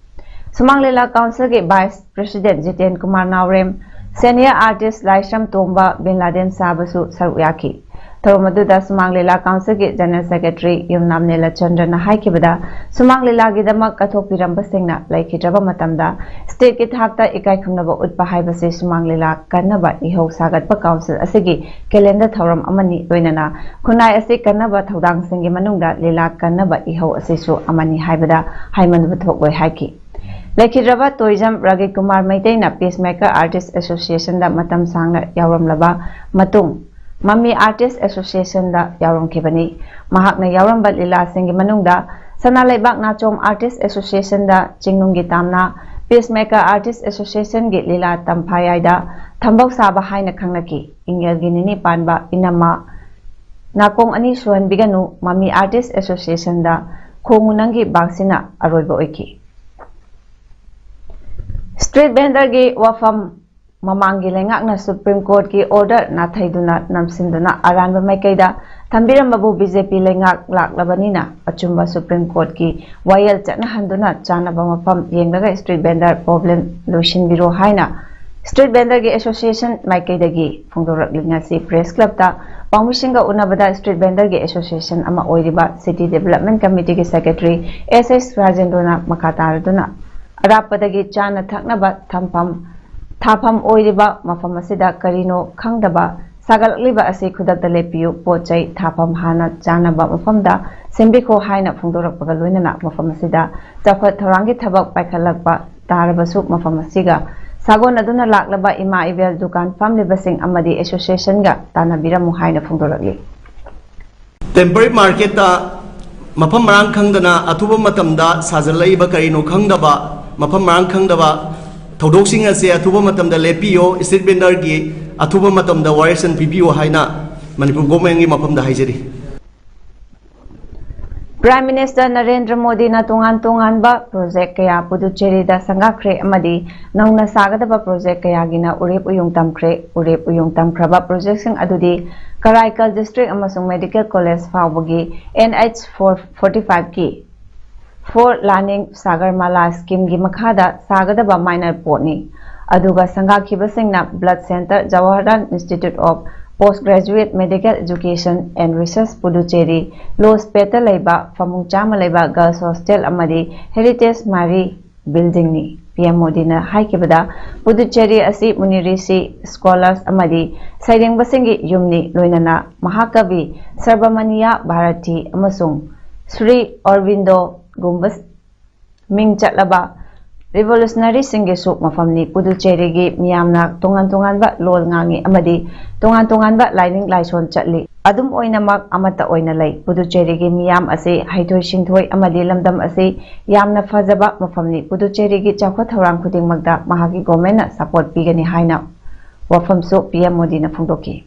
ꯁꯨꯃꯥꯡ ꯂꯤꯂꯥ Council ꯒꯤ Vice President ꯖꯤꯇꯦꯟ ꯀꯨꯃꯥꯔ ꯅꯥꯎꯔꯦꯝ, Senior Artist ꯂꯥꯏꯁ꯭ꯔꯝ ꯇꯣꯝꯕ, ꯕꯤꯟ ꯂꯥꯗꯦꯟ ꯁꯥꯕꯁꯨ ꯁꯔꯨꯛ ꯌꯥꯈꯤ꯫ ꯊꯧꯔꯝ ꯑꯗꯨꯗ ꯁꯨꯃꯥꯡ ꯂꯤꯂꯥ ꯀꯥꯎꯟꯁꯤꯜꯒꯤ ꯖꯦꯅꯔꯦꯜ ꯁꯦꯀ꯭ꯔꯦꯇꯔꯤ ꯌꯨꯝꯅꯥꯝ ꯅꯤꯂꯆꯟꯗ꯭ꯔꯅ ꯍꯥꯏꯈꯤꯕꯗ, ꯁꯨꯃꯥꯡ ꯂꯤꯂꯥꯒꯤꯗꯃꯛ ꯀꯠꯊꯣꯛꯄꯤꯔꯝꯕꯁꯤꯡꯅ ꯂꯩꯈꯤꯗ꯭ꯔꯕ ꯃꯇꯝꯗ ꯁ꯭ꯇꯦꯠꯀꯤ ꯊꯥꯛꯇ ꯏꯀꯥꯏ ꯈꯨꯝꯅꯕ ꯎꯠꯄ ꯍꯥꯏꯕꯁꯤ ꯁꯨꯃꯥꯡ ꯂꯤꯂꯥ ꯀꯟꯅꯕ ꯏꯍꯧ ꯁꯥꯒꯠꯄ ꯀꯥꯎꯟꯁꯤꯜ ꯑꯁꯤꯒꯤ ꯀꯦꯂꯦꯟꯗꯔ ꯊꯧꯔꯝ ꯑꯃꯅꯤ꯫ ꯂꯣꯏꯅꯅ ꯈꯨꯟꯅꯥꯏ ꯑꯁꯤ ꯀꯟꯅꯕ ꯊꯧꯗꯥꯡꯁꯤꯡꯒꯤ ꯃꯅꯨꯡꯗ ꯂꯤꯂꯥ ꯀꯟꯅꯕ ꯏꯍꯧ ꯑꯁꯤꯁꯨ ꯑꯃꯅꯤ ꯍꯥꯏꯕꯗ ꯍꯥꯏꯃꯟꯕ ꯊꯣꯛꯂꯣꯏ ꯍꯥꯏꯈꯤ꯫ ꯂꯩꯈꯤꯗ꯭ꯔꯕ ꯇꯣꯏꯖꯝ ꯔꯥꯒꯤ ꯀꯨꯃꯥꯔ ꯃꯩꯇꯩꯅ ꯄꯤꯁꯃꯦꯀꯔ ꯑꯥꯔꯇꯤꯁ ꯑꯦꯁꯣꯁꯤꯌꯦꯁꯟꯗ ꯃꯇꯝ ꯁꯥꯡꯅ ꯌꯥꯎꯔꯝꯂꯕ ꯃꯇꯨꯡ, ꯃꯃꯤ ꯑꯥꯔꯇꯤꯁ ꯑꯦꯁꯣꯁꯤꯌꯦꯁꯟꯗ ꯌꯥꯎꯔꯝꯈꯤꯕꯅꯤ꯫ ꯃꯍꯥꯛꯅ ꯌꯥꯎꯔꯝꯕ ꯂꯤꯂꯥꯁꯤꯡꯒꯤ ꯃꯅꯨꯡꯗ ꯁꯅꯥ ꯂꯩꯕꯥꯛ ꯅꯥꯆꯣꯝ ꯑꯥꯔꯇꯤꯁ ꯑꯦꯁꯣꯁꯤꯌꯦꯁꯟꯗ ꯆꯤꯡꯅꯨꯡꯒꯤ ꯇꯥꯝꯅ, ꯄꯤꯁꯃꯦꯀꯔ ꯑꯥꯔꯇꯤꯁ ꯑꯦꯁꯣꯁꯤꯌꯦꯁꯟꯒꯤ ꯂꯤꯂꯥ ꯇꯝꯐꯥꯌꯥꯏꯗ ꯊꯝꯕꯧ ꯁꯥꯕ ꯍꯥꯏꯅ ꯈꯪꯅꯈꯤ꯫ ꯏꯪꯉꯦꯜꯒꯤ ꯅꯤꯅꯤ ꯄꯥꯟꯕ ꯏꯅꯝꯃ ꯅꯥꯀꯣꯡ ꯑꯅꯤ ꯁꯨꯍꯟꯕꯤꯒꯅꯨ, ꯃꯃꯤ ꯑꯥꯔꯇꯤꯁ ꯑꯦꯁꯣꯁꯤꯌꯦꯁꯟꯗ ꯈꯣꯡꯉꯨ ꯅꯪꯒꯤ ꯕꯥꯛꯁꯤꯅ ꯑꯔꯣꯏꯕ ꯑꯣꯏꯈꯤ꯫ ꯁ꯭ꯇ꯭ꯔꯤꯠ ꯚꯦꯟꯗꯔꯒꯤ ꯋꯥꯐꯝ꯫ ꯃꯃꯥꯡꯒꯤ ꯂꯩꯉꯥꯛꯅ ꯁꯨꯄ꯭ꯔꯤꯝ ꯀꯣꯔꯠꯀꯤ ꯑꯣꯔꯗꯔ ꯅꯥꯊꯩꯗꯨꯅ ꯅꯝꯁꯤꯟꯗꯨꯅ ꯑꯔꯥꯟꯕ ꯃꯥꯏꯀꯩꯗ ꯊꯝꯕꯤꯔꯝꯕꯕꯨ ꯕꯤ ꯖꯦ ꯄꯤ ꯂꯩꯉꯥꯛ ꯂꯥꯛꯂꯕꯅꯤꯅ ꯑꯆꯨꯝꯕ ꯁꯨꯄ꯭ꯔꯤꯝ ꯀꯣꯔꯠꯀꯤ ꯋꯥꯌꯦꯜ ꯆꯠꯅꯍꯟꯗꯨꯅ ꯆꯥꯅꯕ ꯃꯐꯝ ꯌꯦꯡꯂꯒ ꯁ꯭ꯇ꯭ꯔꯤꯠ ꯚꯦꯟꯗꯔ ꯄ꯭ꯔꯣꯕ꯭ꯂꯦꯝ ꯂꯣꯏꯁꯤꯟꯕꯤꯔꯣ ꯍꯥꯏꯅ ꯁ꯭ꯇ꯭ꯔꯤꯠ ꯚꯦꯟꯗꯔꯒꯤ ꯑꯦꯁꯣꯁꯤꯌꯦꯁꯟ ꯃꯥꯏꯀꯩꯗꯒꯤ ꯐꯣꯡꯗꯣꯔꯛꯂꯤ꯫ ꯉꯁꯤ ꯄ꯭ꯔꯦꯁ ꯀ꯭ꯂꯕꯇ ꯄꯥꯎꯃꯤꯁꯤꯡꯒ ꯎꯅꯕꯗ ꯁ꯭ꯇ꯭ꯔꯤꯠ ꯚꯦꯟꯗꯔꯒꯤ ꯑꯦꯁꯣꯁꯤꯌꯦꯁꯟ ꯑꯃ ꯑꯣꯏꯔꯤꯕ ꯁꯤꯇꯤ ꯗꯤꯕꯦꯂꯞꯃꯦꯟ ꯀꯃꯤꯇꯤꯒꯤ ꯁꯦꯀ꯭ꯔꯦꯇꯔꯤ ꯑꯦꯁ ꯑꯦꯁ ꯔꯥꯖꯦꯟꯗ꯭ꯔꯣꯅ ꯃꯈꯥ ꯇꯥꯔꯗꯨꯅ ꯑꯔꯥꯞꯄꯗꯒꯤ ꯆꯥꯅ ꯊꯛꯅꯕ ꯊꯝꯐꯝ ꯊꯥꯐꯝ ꯑꯣꯏꯔꯤꯕ ꯃꯐꯝ ꯑꯁꯤꯗ ꯀꯔꯤꯅꯣ ꯈꯪꯗꯕ ꯁꯥꯒꯠꯂꯛꯂꯤꯕ ꯑꯁꯤ ꯈꯨꯗꯛꯇ ꯂꯦꯞꯄꯤꯌꯨ, ꯄꯣꯠ ꯆꯩ ꯊꯥꯐꯝ ꯍꯥꯟꯅ ꯆꯥꯅꯕ ꯃꯐꯝꯗ ꯁꯦꯝꯕꯤꯈꯣ ꯍꯥꯏꯅ ꯐꯣꯡꯗꯣꯔꯛꯄꯒ ꯂꯣꯏꯅꯅ ꯃꯐꯝ ꯑꯁꯤꯗ ꯆꯥꯎꯈꯠ ꯊꯧꯔꯥꯡꯒꯤ ꯊꯕꯛ ꯄꯥꯏꯈꯠꯂꯛꯄ ꯇꯥꯔꯕꯁꯨ ꯃꯐꯝ ꯑꯁꯤꯒ ꯁꯥꯒꯣꯟꯅꯗꯨꯅ ꯂꯥꯛꯂꯕ ꯏꯃꯥ ꯏꯕꯦꯜ ꯗꯨꯀꯥꯟ ꯐꯝꯂꯤꯕꯁꯤꯡ ꯑꯃꯗꯤ ꯑꯦꯁꯣꯁꯤꯌꯦꯁꯟꯒ ꯇꯥꯟꯅꯕꯤꯔꯝꯃꯨ ꯍꯥꯏꯅ ꯐꯣꯡꯗꯣꯔꯛꯂꯤ꯫ ꯇꯦꯝꯄꯔꯔꯤ ꯃꯥꯔꯀꯦꯠꯇ ꯃꯐꯝ ꯃꯔꯥꯡ ꯈꯪꯗꯅ ꯑꯊꯨꯕ ꯃꯇꯝꯗ ꯁꯥꯖꯤꯜꯂꯛꯏꯕ ꯀꯔꯤꯅꯣ ꯈꯪꯗꯕ, ꯃꯐꯝ ꯃꯔꯥꯡ ꯈꯪꯗꯕ ꯊꯧꯗꯣꯛꯁꯤꯡ ꯑꯁꯦ ꯑꯊꯨꯕ ꯃꯇꯝꯗ ꯂꯦꯞꯄꯤꯌꯣ, ꯁ꯭ꯇ꯭ꯔꯤꯠ ꯚꯦꯟꯗꯔꯒꯤ ꯑꯊꯨꯕ ꯃꯇꯝꯗ ꯋꯥꯔꯦꯁꯟ ꯄꯤꯕꯤꯌꯣ ꯍꯥꯏꯅ ꯃꯅꯤꯄꯨꯔ ꯒꯣꯔꯃꯦꯟꯒꯤ ꯃꯐꯝꯗ ꯍꯥꯏꯖꯔꯤ꯫ ꯄ꯭ꯔꯥꯏꯝ ꯃꯤꯅꯤꯁꯇꯔ ꯅꯔꯦꯟꯗ꯭ꯔ ꯃꯣꯗꯤꯅ ꯇꯣꯉꯥꯟ ꯇꯣꯉꯥꯟꯕ ꯄ꯭ꯔꯣꯖꯦꯛ ꯀꯌꯥ ꯄꯨꯗꯨꯆꯦꯔꯤꯗ ꯁꯪꯒꯥꯈ꯭ꯔꯦ ꯑꯃꯗꯤ ꯅꯧꯅ ꯁꯥꯒꯗꯕ ꯄ꯭ꯔꯣꯖꯦꯛ ꯀꯌꯥꯒꯤꯅ ꯎꯔꯦꯞ ꯎꯌꯨꯡ ꯇꯝꯈ꯭ꯔꯦ꯫ ꯎꯔꯦꯞ ꯎꯌꯨꯡ ꯇꯝꯈ꯭ꯔꯕ ꯄ꯭ꯔꯣꯖꯦꯛꯁꯤꯡ ꯑꯗꯨꯗꯤ ꯀꯔꯥꯏꯀꯜ ꯗꯤꯁꯇ꯭ꯔꯤꯛ ꯑꯃꯁꯨꯡ ꯃꯦꯗꯤꯀꯦꯜ ꯀꯣꯂꯦꯖ ꯐꯥꯎꯕꯒꯤ N H four forty five ꯀꯤ ꯐꯣꯔ ꯂꯥꯅꯤꯡ ꯁꯥꯒꯔꯃꯥꯂꯥ ꯁ꯭ꯀꯤꯝꯒꯤ ꯃꯈꯥꯗ ꯁꯥꯒꯗꯕ ꯃꯥꯏꯅꯔ ꯄꯣꯠꯅꯤ꯫ ꯑꯗꯨꯒ ꯁꯪꯒꯥꯈꯤꯕꯁꯤꯡꯅ blood centre, Jawaharlal institute of Postgraduate Medical Education and Research Puducherry, ꯂꯣꯁꯄꯦꯠꯇ ꯂꯩꯕ ꯐꯃꯨꯡ ꯆꯥꯝꯃ ꯂꯩꯕ Girls Hostel ꯑꯃꯗꯤ Heritage Mary Buildingꯅꯤ꯫ PM ꯃꯣꯗꯤꯅ ꯍꯥꯏꯈꯤꯕꯗ, ꯄꯨꯗꯨꯆꯦꯔꯤ ꯑꯁꯤ ꯃꯨꯅꯤꯔꯤꯁꯤ, scholars ꯑꯃꯗꯤ ꯁꯩꯔꯦꯡꯕꯁꯤꯡꯒꯤ ꯌꯨꯝꯅꯤ, ꯂꯣꯏꯅꯅ ꯃꯍꯥꯀꯕꯤ ꯁꯔꯕꯃꯅꯤꯌꯥ ꯚꯥꯔꯇꯤ ꯑꯃꯁꯨꯡ ꯁ꯭ꯔꯤ ꯑꯔꯕꯤꯟꯗꯣꯒꯨꯝꯕ ꯃꯤꯡ ꯆꯠꯂꯕ revolutionaryꯁꯤꯡꯒꯤꯁꯨ ꯃꯐꯝꯅꯤ꯫ ꯄꯨꯗꯨꯆꯦꯔꯤꯒꯤ ꯃꯤꯌꯥꯝꯅ ꯇꯣꯉꯥꯟ ꯇꯣꯉꯥꯟꯕ ꯂꯣꯜ ꯉꯥꯡꯉꯤ ꯑꯃꯗꯤ ꯇꯣꯉꯥꯟ ꯇꯣꯉꯥꯟꯕ ꯂꯥꯏꯅꯤꯡ ꯂꯥꯏꯁꯣꯟ ꯆꯠꯂꯤ꯫ ꯑꯗꯨꯝ ꯑꯣꯏꯅꯃꯛ, ꯑꯃꯠꯇ ꯑꯣꯏꯅ ꯂꯩ꯫ ꯄꯨꯗꯨꯆꯦꯔꯤꯒꯤ ꯃꯤꯌꯥꯝ ꯑꯁꯤ ꯍꯩꯊꯣꯏ ꯁꯤꯡꯊꯣꯏ ꯑꯃꯗꯤ ꯂꯝꯗꯝ ꯑꯁꯤ ꯌꯥꯝꯅ ꯐꯖꯕ ꯃꯐꯝꯅꯤ꯫ ꯄꯨꯗꯨꯆꯦꯔꯤꯒꯤ ꯆꯥꯎꯈꯠ ꯊꯧꯔꯥꯡ ꯈꯨꯗꯤꯡꯃꯛꯇ ꯃꯍꯥꯛꯀꯤ governmentꯅ support ꯄꯤꯒꯅꯤ ꯍꯥꯏꯅ ꯋꯥꯐꯝꯁꯨ PM ꯃꯣꯗꯤꯅ ꯐꯣꯡꯗꯣꯛꯈꯤ꯫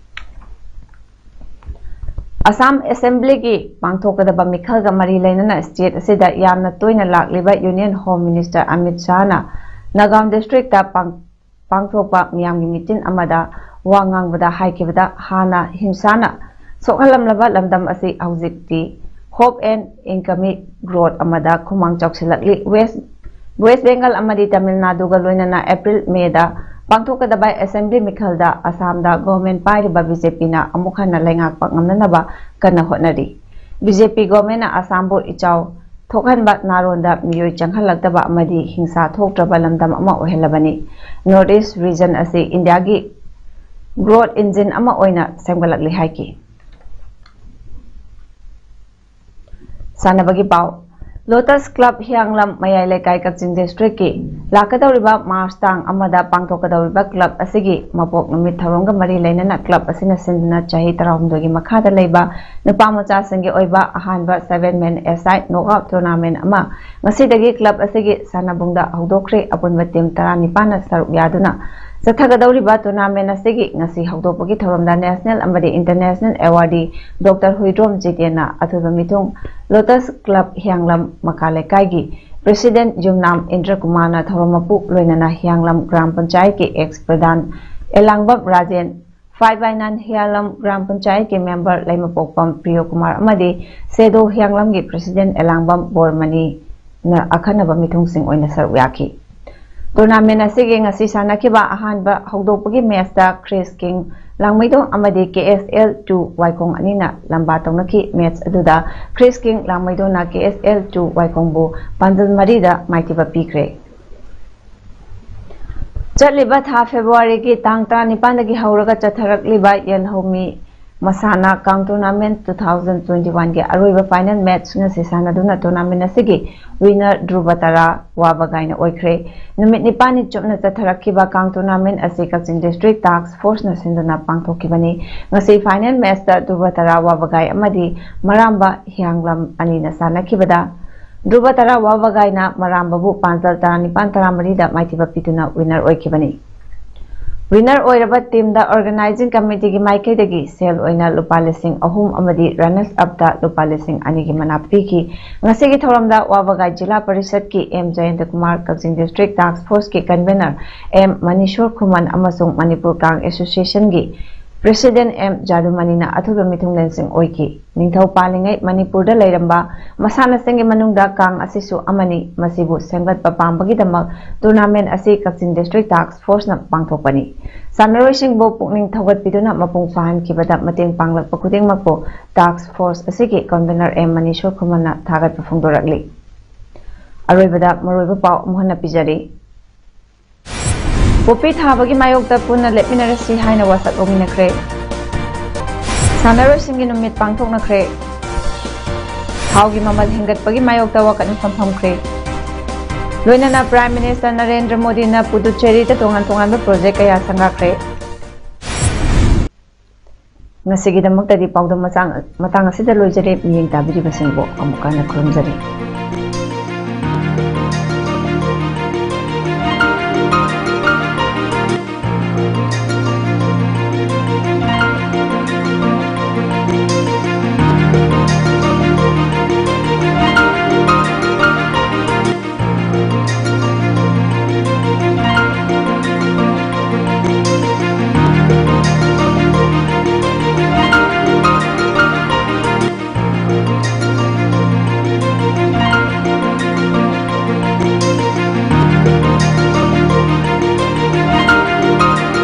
ꯑꯁꯥꯝ Assemblyꯒꯤ ꯄꯥꯡꯊꯣꯛꯀꯗꯕ ꯃꯤꯈꯜꯒ ꯃꯔꯤ ꯂꯩꯅꯅ state ꯑꯁꯤꯗ ꯌꯥꯝꯅ ꯇꯣꯏꯅ ꯂꯥꯛꯂꯤꯕ Union Home Minister ꯑꯃꯤꯠ ꯁꯥꯍꯅ ꯅꯒꯥꯎꯟ districtꯇ ꯄꯥꯡ-, ꯄꯥꯡꯊꯣꯛꯄ ꯃꯤꯌꯥꯝꯒꯤ meeting ꯑꯃꯗ ꯋꯥ ꯉꯥꯡꯕꯗ ꯍꯥꯏꯈꯤꯕꯗ, ꯍꯥꯟꯅ ꯍꯤꯡꯁꯥꯅ ꯁꯣꯛꯍꯜꯂꯝꯂꯕ ꯂꯝꯗꯝ ꯑꯁꯤ ꯍꯧꯖꯤꯛꯇꯤ hope and economic growth ꯑꯃꯗ ꯈꯨꯃꯥꯡ ꯆꯥꯎꯁꯤꯜꯂꯛꯂꯤ꯫ West, West Bengal ꯑꯃꯗꯤ Tamil Naduꯒ ꯂꯣꯏꯅꯅ April Mayꯗ ꯄꯥꯡꯊꯣꯛꯀꯗꯕ Assembly ꯃꯤꯈꯜꯗ ꯑꯁꯥꯝꯗ government ꯄꯥꯏꯔꯤꯕ BJPꯅ ꯑꯃꯨꯛ ꯍꯟꯅ ꯂꯩꯉꯥꯛꯄ ꯉꯝꯅꯅꯕ ꯀꯟꯅ ꯍꯣꯠꯅꯔꯤ꯫ BJP governmentꯅ ꯑꯁꯥꯝꯕꯨ ꯏꯆꯥꯎ ꯊꯣꯛꯍꯟꯕ, ꯅꯥꯔꯣꯟꯗ ꯃꯤꯑꯣꯏ ꯆꯪꯍꯜꯂꯛꯇꯕ ꯑꯃꯗꯤ ꯍꯤꯡꯁꯥ ꯊꯣꯛꯇ꯭ꯔꯕ ꯂꯝꯗꯝ ꯑꯃ ꯑꯣꯏꯍꯜꯂꯕꯅꯤ꯫ North East region ꯑꯁꯤ Indiaꯒꯤ growth engine ꯑꯃ ꯑꯣꯏꯅ ꯁꯦꯝꯒꯠꯂꯛꯂꯤ ꯍꯥꯏꯈꯤ꯫ ꯁꯥꯟꯅꯕꯒꯤ ꯄꯥꯎ꯫ Lotus Club ꯍꯤꯌꯥꯡꯂꯝ, ꯃꯌꯥꯏ ꯂꯩꯀꯥꯏ, ꯀꯛꯆꯤꯡ districtꯀꯤ ꯂꯥꯛꯀꯗꯧꯔꯤꯕ March ꯇꯥꯡ ꯑꯃꯗ ꯄꯥꯡꯊꯣꯛꯀꯗꯧꯔꯤꯕ club ꯑꯁꯤꯒꯤ ꯃꯄꯣꯛ ꯅꯨꯃꯤꯠ ꯊꯧꯔꯝꯒ ꯃꯔꯤ ꯂꯩꯅꯅ club ꯑꯁꯤꯅ ꯁꯤꯟꯗꯨꯅ ꯆꯍꯤ ꯇꯔꯥꯍꯨꯝꯗꯣꯏꯒꯤ ꯃꯈꯥꯗ ꯂꯩꯕ ꯅꯨꯄꯥ ꯃꯆꯥꯁꯤꯡꯒꯤ ꯑꯣꯏꯕ ꯑꯍꯥꯟꯕ seven man a side knockout tournament ꯑꯃ ꯉꯁꯤꯗꯒꯤ club ꯑꯁꯤꯒꯤ ꯁꯥꯟꯅꯕꯨꯡꯗ ꯍꯧꯗꯣꯛꯈ꯭ꯔꯦ꯫ ꯑꯄꯨꯟꯕ team ꯇꯔꯥꯅꯤꯄꯥꯟꯅ ꯁꯔꯨꯛ ꯌꯥꯗꯨꯅ ꯆꯠꯊꯒꯗꯧꯔꯤꯕ tournament ꯑꯁꯤꯒꯤ ꯉꯁꯤ ꯍꯧꯗꯣꯛꯄꯒꯤ ꯊꯧꯔꯝꯗ national ꯑꯃꯗꯤ international awardee Doctor ꯍꯨꯏꯗ꯭ꯔꯣꯝ ꯖꯤꯇꯦꯟꯅ ꯑꯊꯣꯏꯕ ꯃꯤꯊꯨꯡ Lotus Club ꯍꯤꯌꯥꯡꯂꯝ ꯃꯈꯥ ꯂꯩꯀꯥꯏꯒꯤ President ꯌꯨꯝꯅꯥꯝ ꯏꯟꯗ꯭ꯔ ꯀꯨꯃꯥꯔꯅ ꯊꯧꯔꯝ ꯃꯄꯨ, ꯂꯣꯏꯅꯅ ꯍꯤꯌꯥꯡꯂꯝ ꯒ꯭ꯔꯥꯝ ꯄꯟꯆꯥꯌꯠꯀꯤ ex pradhan Elangbam Rajen, five by nine Hiyanglam gram ꯄꯟꯆꯥꯌꯠꯀꯤ member ꯂꯩꯃꯄꯣꯛꯄꯝ ꯄ꯭ꯔꯤꯌꯣ ꯀꯨꯃꯥꯔ ꯑꯃꯗꯤ ꯁꯦꯗꯣ ꯍꯤꯌꯥꯡꯂꯝꯒꯤ President ꯑꯦꯂꯥꯡꯕꯝ ꯕꯣꯔꯃꯅꯤꯅ ꯑꯈꯟꯅꯕ ꯃꯤꯊꯨꯡꯁꯤꯡ ꯑꯣꯏꯅ ꯁꯔꯨꯛ ꯌꯥꯈꯤ꯫ Tournament ꯑꯁꯤꯒꯤ ꯉꯁꯤ ꯁꯥꯟꯅꯈꯤꯕ ꯑꯍꯥꯟꯕ ꯍꯧꯗꯣꯛꯄꯒꯤ matchꯇ Chris King ꯂꯥꯡꯃꯩꯗꯣꯡ ꯑꯃꯗꯤ ꯀꯦ ꯑꯦꯁ ꯑꯦꯜ ꯇꯨ ꯋꯥꯏꯈꯣꯡ ꯑꯅꯤꯅ ꯂꯝꯕꯥ ꯇꯧꯅꯈꯤ꯫ ꯃꯦꯠꯆ ꯑꯗꯨꯗ ꯈ꯭ꯔꯤꯁ ꯀꯤꯡ ꯂꯥꯡꯃꯩꯗꯣꯡꯅ ꯀꯦ ꯑꯦꯁ ꯑꯦꯜ ꯇꯨ ꯋꯥꯏꯈꯣꯡꯕꯨ ꯄꯥꯟꯖꯜ ꯃꯔꯤꯗ ꯃꯥꯏꯊꯤꯕ ꯄꯤꯈ꯭ꯔꯦ꯫ ꯆꯠꯂꯤꯕ ꯊꯥ ꯐꯦꯕ꯭ꯔꯨꯋꯥꯔꯤꯒꯤ ꯇꯥꯡ ꯇꯔꯥꯅꯤꯄꯥꯟꯗꯒꯤ ꯍꯧꯔꯒ ꯆꯠꯊꯔꯛꯂꯤꯕ ꯌꯦꯜꯍꯧꯃꯤ ꯃꯁꯥꯟꯅ ꯀꯥꯡ ꯇꯣꯔꯅꯥꯃꯦꯟ ꯇꯨ ꯊꯥꯎꯖꯟ ꯇ꯭ꯋꯦꯟꯇꯤ ꯋꯥꯟꯒꯤ ꯑꯔꯣꯏꯕ ꯐꯥꯏꯅꯦꯜ ꯃꯦꯠꯆ ꯉꯁꯤ ꯁꯥꯟꯅꯗꯨꯅ ꯇꯣꯔꯅꯥꯃꯦꯟ ꯑꯁꯤꯒꯤ ꯋꯤꯅꯔ ꯙ꯭ꯔꯨꯕ ꯇꯔꯥ ꯋꯥꯕꯒꯥꯏꯅ ꯑꯣꯏꯈ꯭ꯔꯦ꯫ ꯅꯨꯃꯤꯠ ꯅꯤꯄꯥꯟꯅꯤ ꯆꯨꯞꯅ ꯆꯠꯊꯔꯛꯈꯤꯕ ꯀꯥꯡ ꯇꯣꯔꯅꯥꯃꯦꯟ ꯑꯁꯤ ꯀꯛꯆꯤꯡ ꯗꯤꯁꯇ꯭ꯔꯤꯛ ꯇꯥꯛꯁ ꯐꯣꯔꯁꯅ ꯁꯤꯟꯗꯨꯅ ꯄꯥꯡꯊꯣꯛꯈꯤꯕꯅꯤ꯫ ꯉꯁꯤ ꯐꯥꯏꯅꯦꯜ ꯃꯦꯠꯆꯇ ꯙ꯭ꯔꯨꯕ ꯇꯔꯥ ꯋꯥꯕꯒꯥꯏ ꯑꯃꯗꯤ ꯃꯔꯥꯝꯕ ꯍꯤꯌꯥꯡꯂꯝ ꯑꯅꯤꯅ ꯁꯥꯟꯅꯈꯤꯕꯗ, ꯙ꯭ꯔꯨꯕ ꯇꯔꯥ ꯋꯥꯕꯒꯥꯏꯅ ꯃꯔꯥꯝꯕꯕꯨ ꯄꯥꯟꯖꯜ ꯇꯔꯥꯅꯤꯄꯥꯟ ꯇꯔꯥꯃꯔꯤꯗ ꯃꯥꯏꯊꯤꯕ ꯄꯤꯗꯨꯅ ꯋꯤꯅꯔ ꯑꯣꯏꯈꯤꯕꯅꯤ꯫ ꯋꯤꯅꯔ ꯑꯣꯏꯔꯕ ꯇꯤꯝꯗ ꯑꯣꯔꯒꯅꯥꯏꯖꯤꯡ ꯀꯃꯤꯇꯤꯒꯤ ꯃꯥꯏꯀꯩꯗꯒꯤ ꯁꯦꯜ ꯑꯣꯏꯅ ꯂꯨꯄꯥ ꯂꯤꯁꯤꯡ ꯑꯍꯨꯝ ꯑꯃꯗꯤ ꯔꯅꯔꯁ ꯑꯞꯇ ꯂꯨꯄꯥ ꯂꯤꯁꯤꯡ ꯑꯅꯤꯒꯤ ꯃꯅꯥ ꯄꯤꯈꯤ꯫ ꯉꯁꯤꯒꯤ ꯊꯧꯔꯝꯗ ꯋꯥꯕꯒꯥꯏ ꯖꯤꯂꯥ ꯄꯔꯤꯁꯠꯀꯤ ꯑꯦꯝ ꯖꯌꯟꯇ ꯀꯨꯃꯥꯔ, ꯀꯛꯆꯤꯡ ꯗꯤꯁꯇ꯭ꯔꯤꯛ ꯇꯥꯛꯁ ꯐꯣꯔꯁꯀꯤ ꯀꯟꯚꯦꯅꯔ ꯑꯦꯝ ꯃꯅꯤꯁꯣꯔ ꯈꯨꯃꯟ ꯑꯃꯁꯨꯡ ꯃꯅꯤꯄꯨꯔ ꯀꯥꯡ ꯑꯦꯁꯣꯁꯤꯌꯦꯁꯟꯒꯤ ꯄ꯭ꯔꯦꯁꯤꯗꯦꯟ ꯑꯦꯝ ꯖꯥꯗꯨꯃꯅꯤꯅ ꯑꯊꯣꯏꯕ ꯃꯤꯊꯨꯡꯂꯦꯟꯁꯤꯡ ꯑꯣꯏꯈꯤ꯫ ꯅꯤꯡꯊꯧ ꯄꯥꯜꯂꯤꯉꯩ ꯃꯅꯤꯄꯨꯔꯗ ꯂꯩꯔꯝꯕ ꯃꯁꯥꯟꯅꯁꯤꯡꯒꯤ ꯃꯅꯨꯡꯗ ꯀꯥꯡ ꯑꯁꯤꯁꯨ ꯑꯃꯅꯤ꯫ ꯃꯁꯤꯕꯨ ꯁꯦꯝꯒꯠꯄ ꯄꯥꯝꯕꯒꯤꯗꯃꯛ ꯇꯣꯔꯅꯥꯃꯦꯟ ꯑꯁꯤ ꯀꯛꯆꯤꯡ ꯗꯤꯁꯇ꯭ꯔꯤꯛ ꯇꯥꯛꯁ ꯐꯣꯔꯁꯅ ꯄꯥꯡꯊꯣꯛꯄꯅꯤ꯫ ꯁꯥꯟꯅꯔꯣꯏꯁꯤꯡꯕꯨ ꯄꯨꯛꯅꯤꯡ ꯊꯧꯒꯠꯄꯤꯗꯨꯅ ꯃꯄꯨꯡ ꯐꯥꯍꯟꯈꯤꯕꯗ ꯃꯇꯦꯡ ꯄꯥꯡꯂꯛꯄ ꯈꯨꯗꯤꯡꯃꯛꯄꯨ ꯇꯥꯛꯁ ꯐꯣꯔꯁ ꯑꯁꯤꯒꯤ ꯀꯟꯚꯦꯅꯔ ꯑꯦꯝ ꯃꯅꯤꯁꯣꯔ ꯈꯨꯃꯟꯅ ꯊꯥꯒꯠꯄ ꯐꯣꯡꯗꯣꯔꯛꯂꯤ꯫ ꯑꯔꯣꯏꯕꯗ ꯃꯔꯨꯑꯣꯏꯕ ꯄꯥꯎ ꯑꯃꯨꯛ ꯍꯟꯅ ꯄꯤꯖꯔꯤ꯫ ꯄꯣꯄꯤ ꯊꯥꯕꯒꯤ ꯃꯥꯌꯣꯛꯇ ꯄꯨꯟꯅ ꯂꯦꯞꯃꯤꯟꯅꯔꯁꯤ ꯍꯥꯏꯅ ꯋꯥꯁꯛ ꯂꯧꯃꯤꯟꯅꯈ꯭ꯔꯦ꯫ ꯁꯥꯟꯅꯔꯣꯏꯁꯤꯡꯒꯤ ꯅꯨꯃꯤꯠ ꯄꯥꯡꯊꯣꯛꯅꯈ꯭ꯔꯦ꯫ ꯊꯥꯎꯒꯤ ꯃꯃꯜ ꯍꯦꯟꯒꯠꯄꯒꯤ ꯃꯥꯌꯣꯛꯇ ꯋꯥꯀꯠ ꯃꯤꯐꯝ ꯐꯝꯈ꯭ꯔꯦ꯫ ꯂꯣꯏꯅꯅ ꯄ꯭ꯔꯥꯏꯝ ꯃꯤꯅꯤꯁꯇꯔ ꯅꯔꯦꯟꯗ꯭ꯔ ꯃꯣꯗꯤꯅ ꯄꯨꯗꯨꯆꯦꯔꯤꯗ ꯇꯣꯉꯥꯟ ꯇꯣꯉꯥꯟꯕ ꯄ꯭ꯔꯣꯖꯦꯛ ꯀꯌꯥ ꯁꯪꯒꯥꯈ꯭ꯔꯦ꯫ ꯉꯁꯤꯒꯤꯗꯃꯛꯇꯗꯤ ꯄꯥꯎꯗꯝ ꯃꯆꯥ-, ꯃꯇꯥꯡ ꯑꯁꯤꯗ ꯂꯣꯏꯖꯔꯦ꯫ ꯃꯤꯠꯌꯦꯡ ꯇꯥꯕꯤꯔꯤꯕꯁꯤꯡꯕꯨ ꯑꯃꯨꯛ ꯍꯟꯅ ꯈꯨꯔꯨꯝꯖꯔꯤ꯫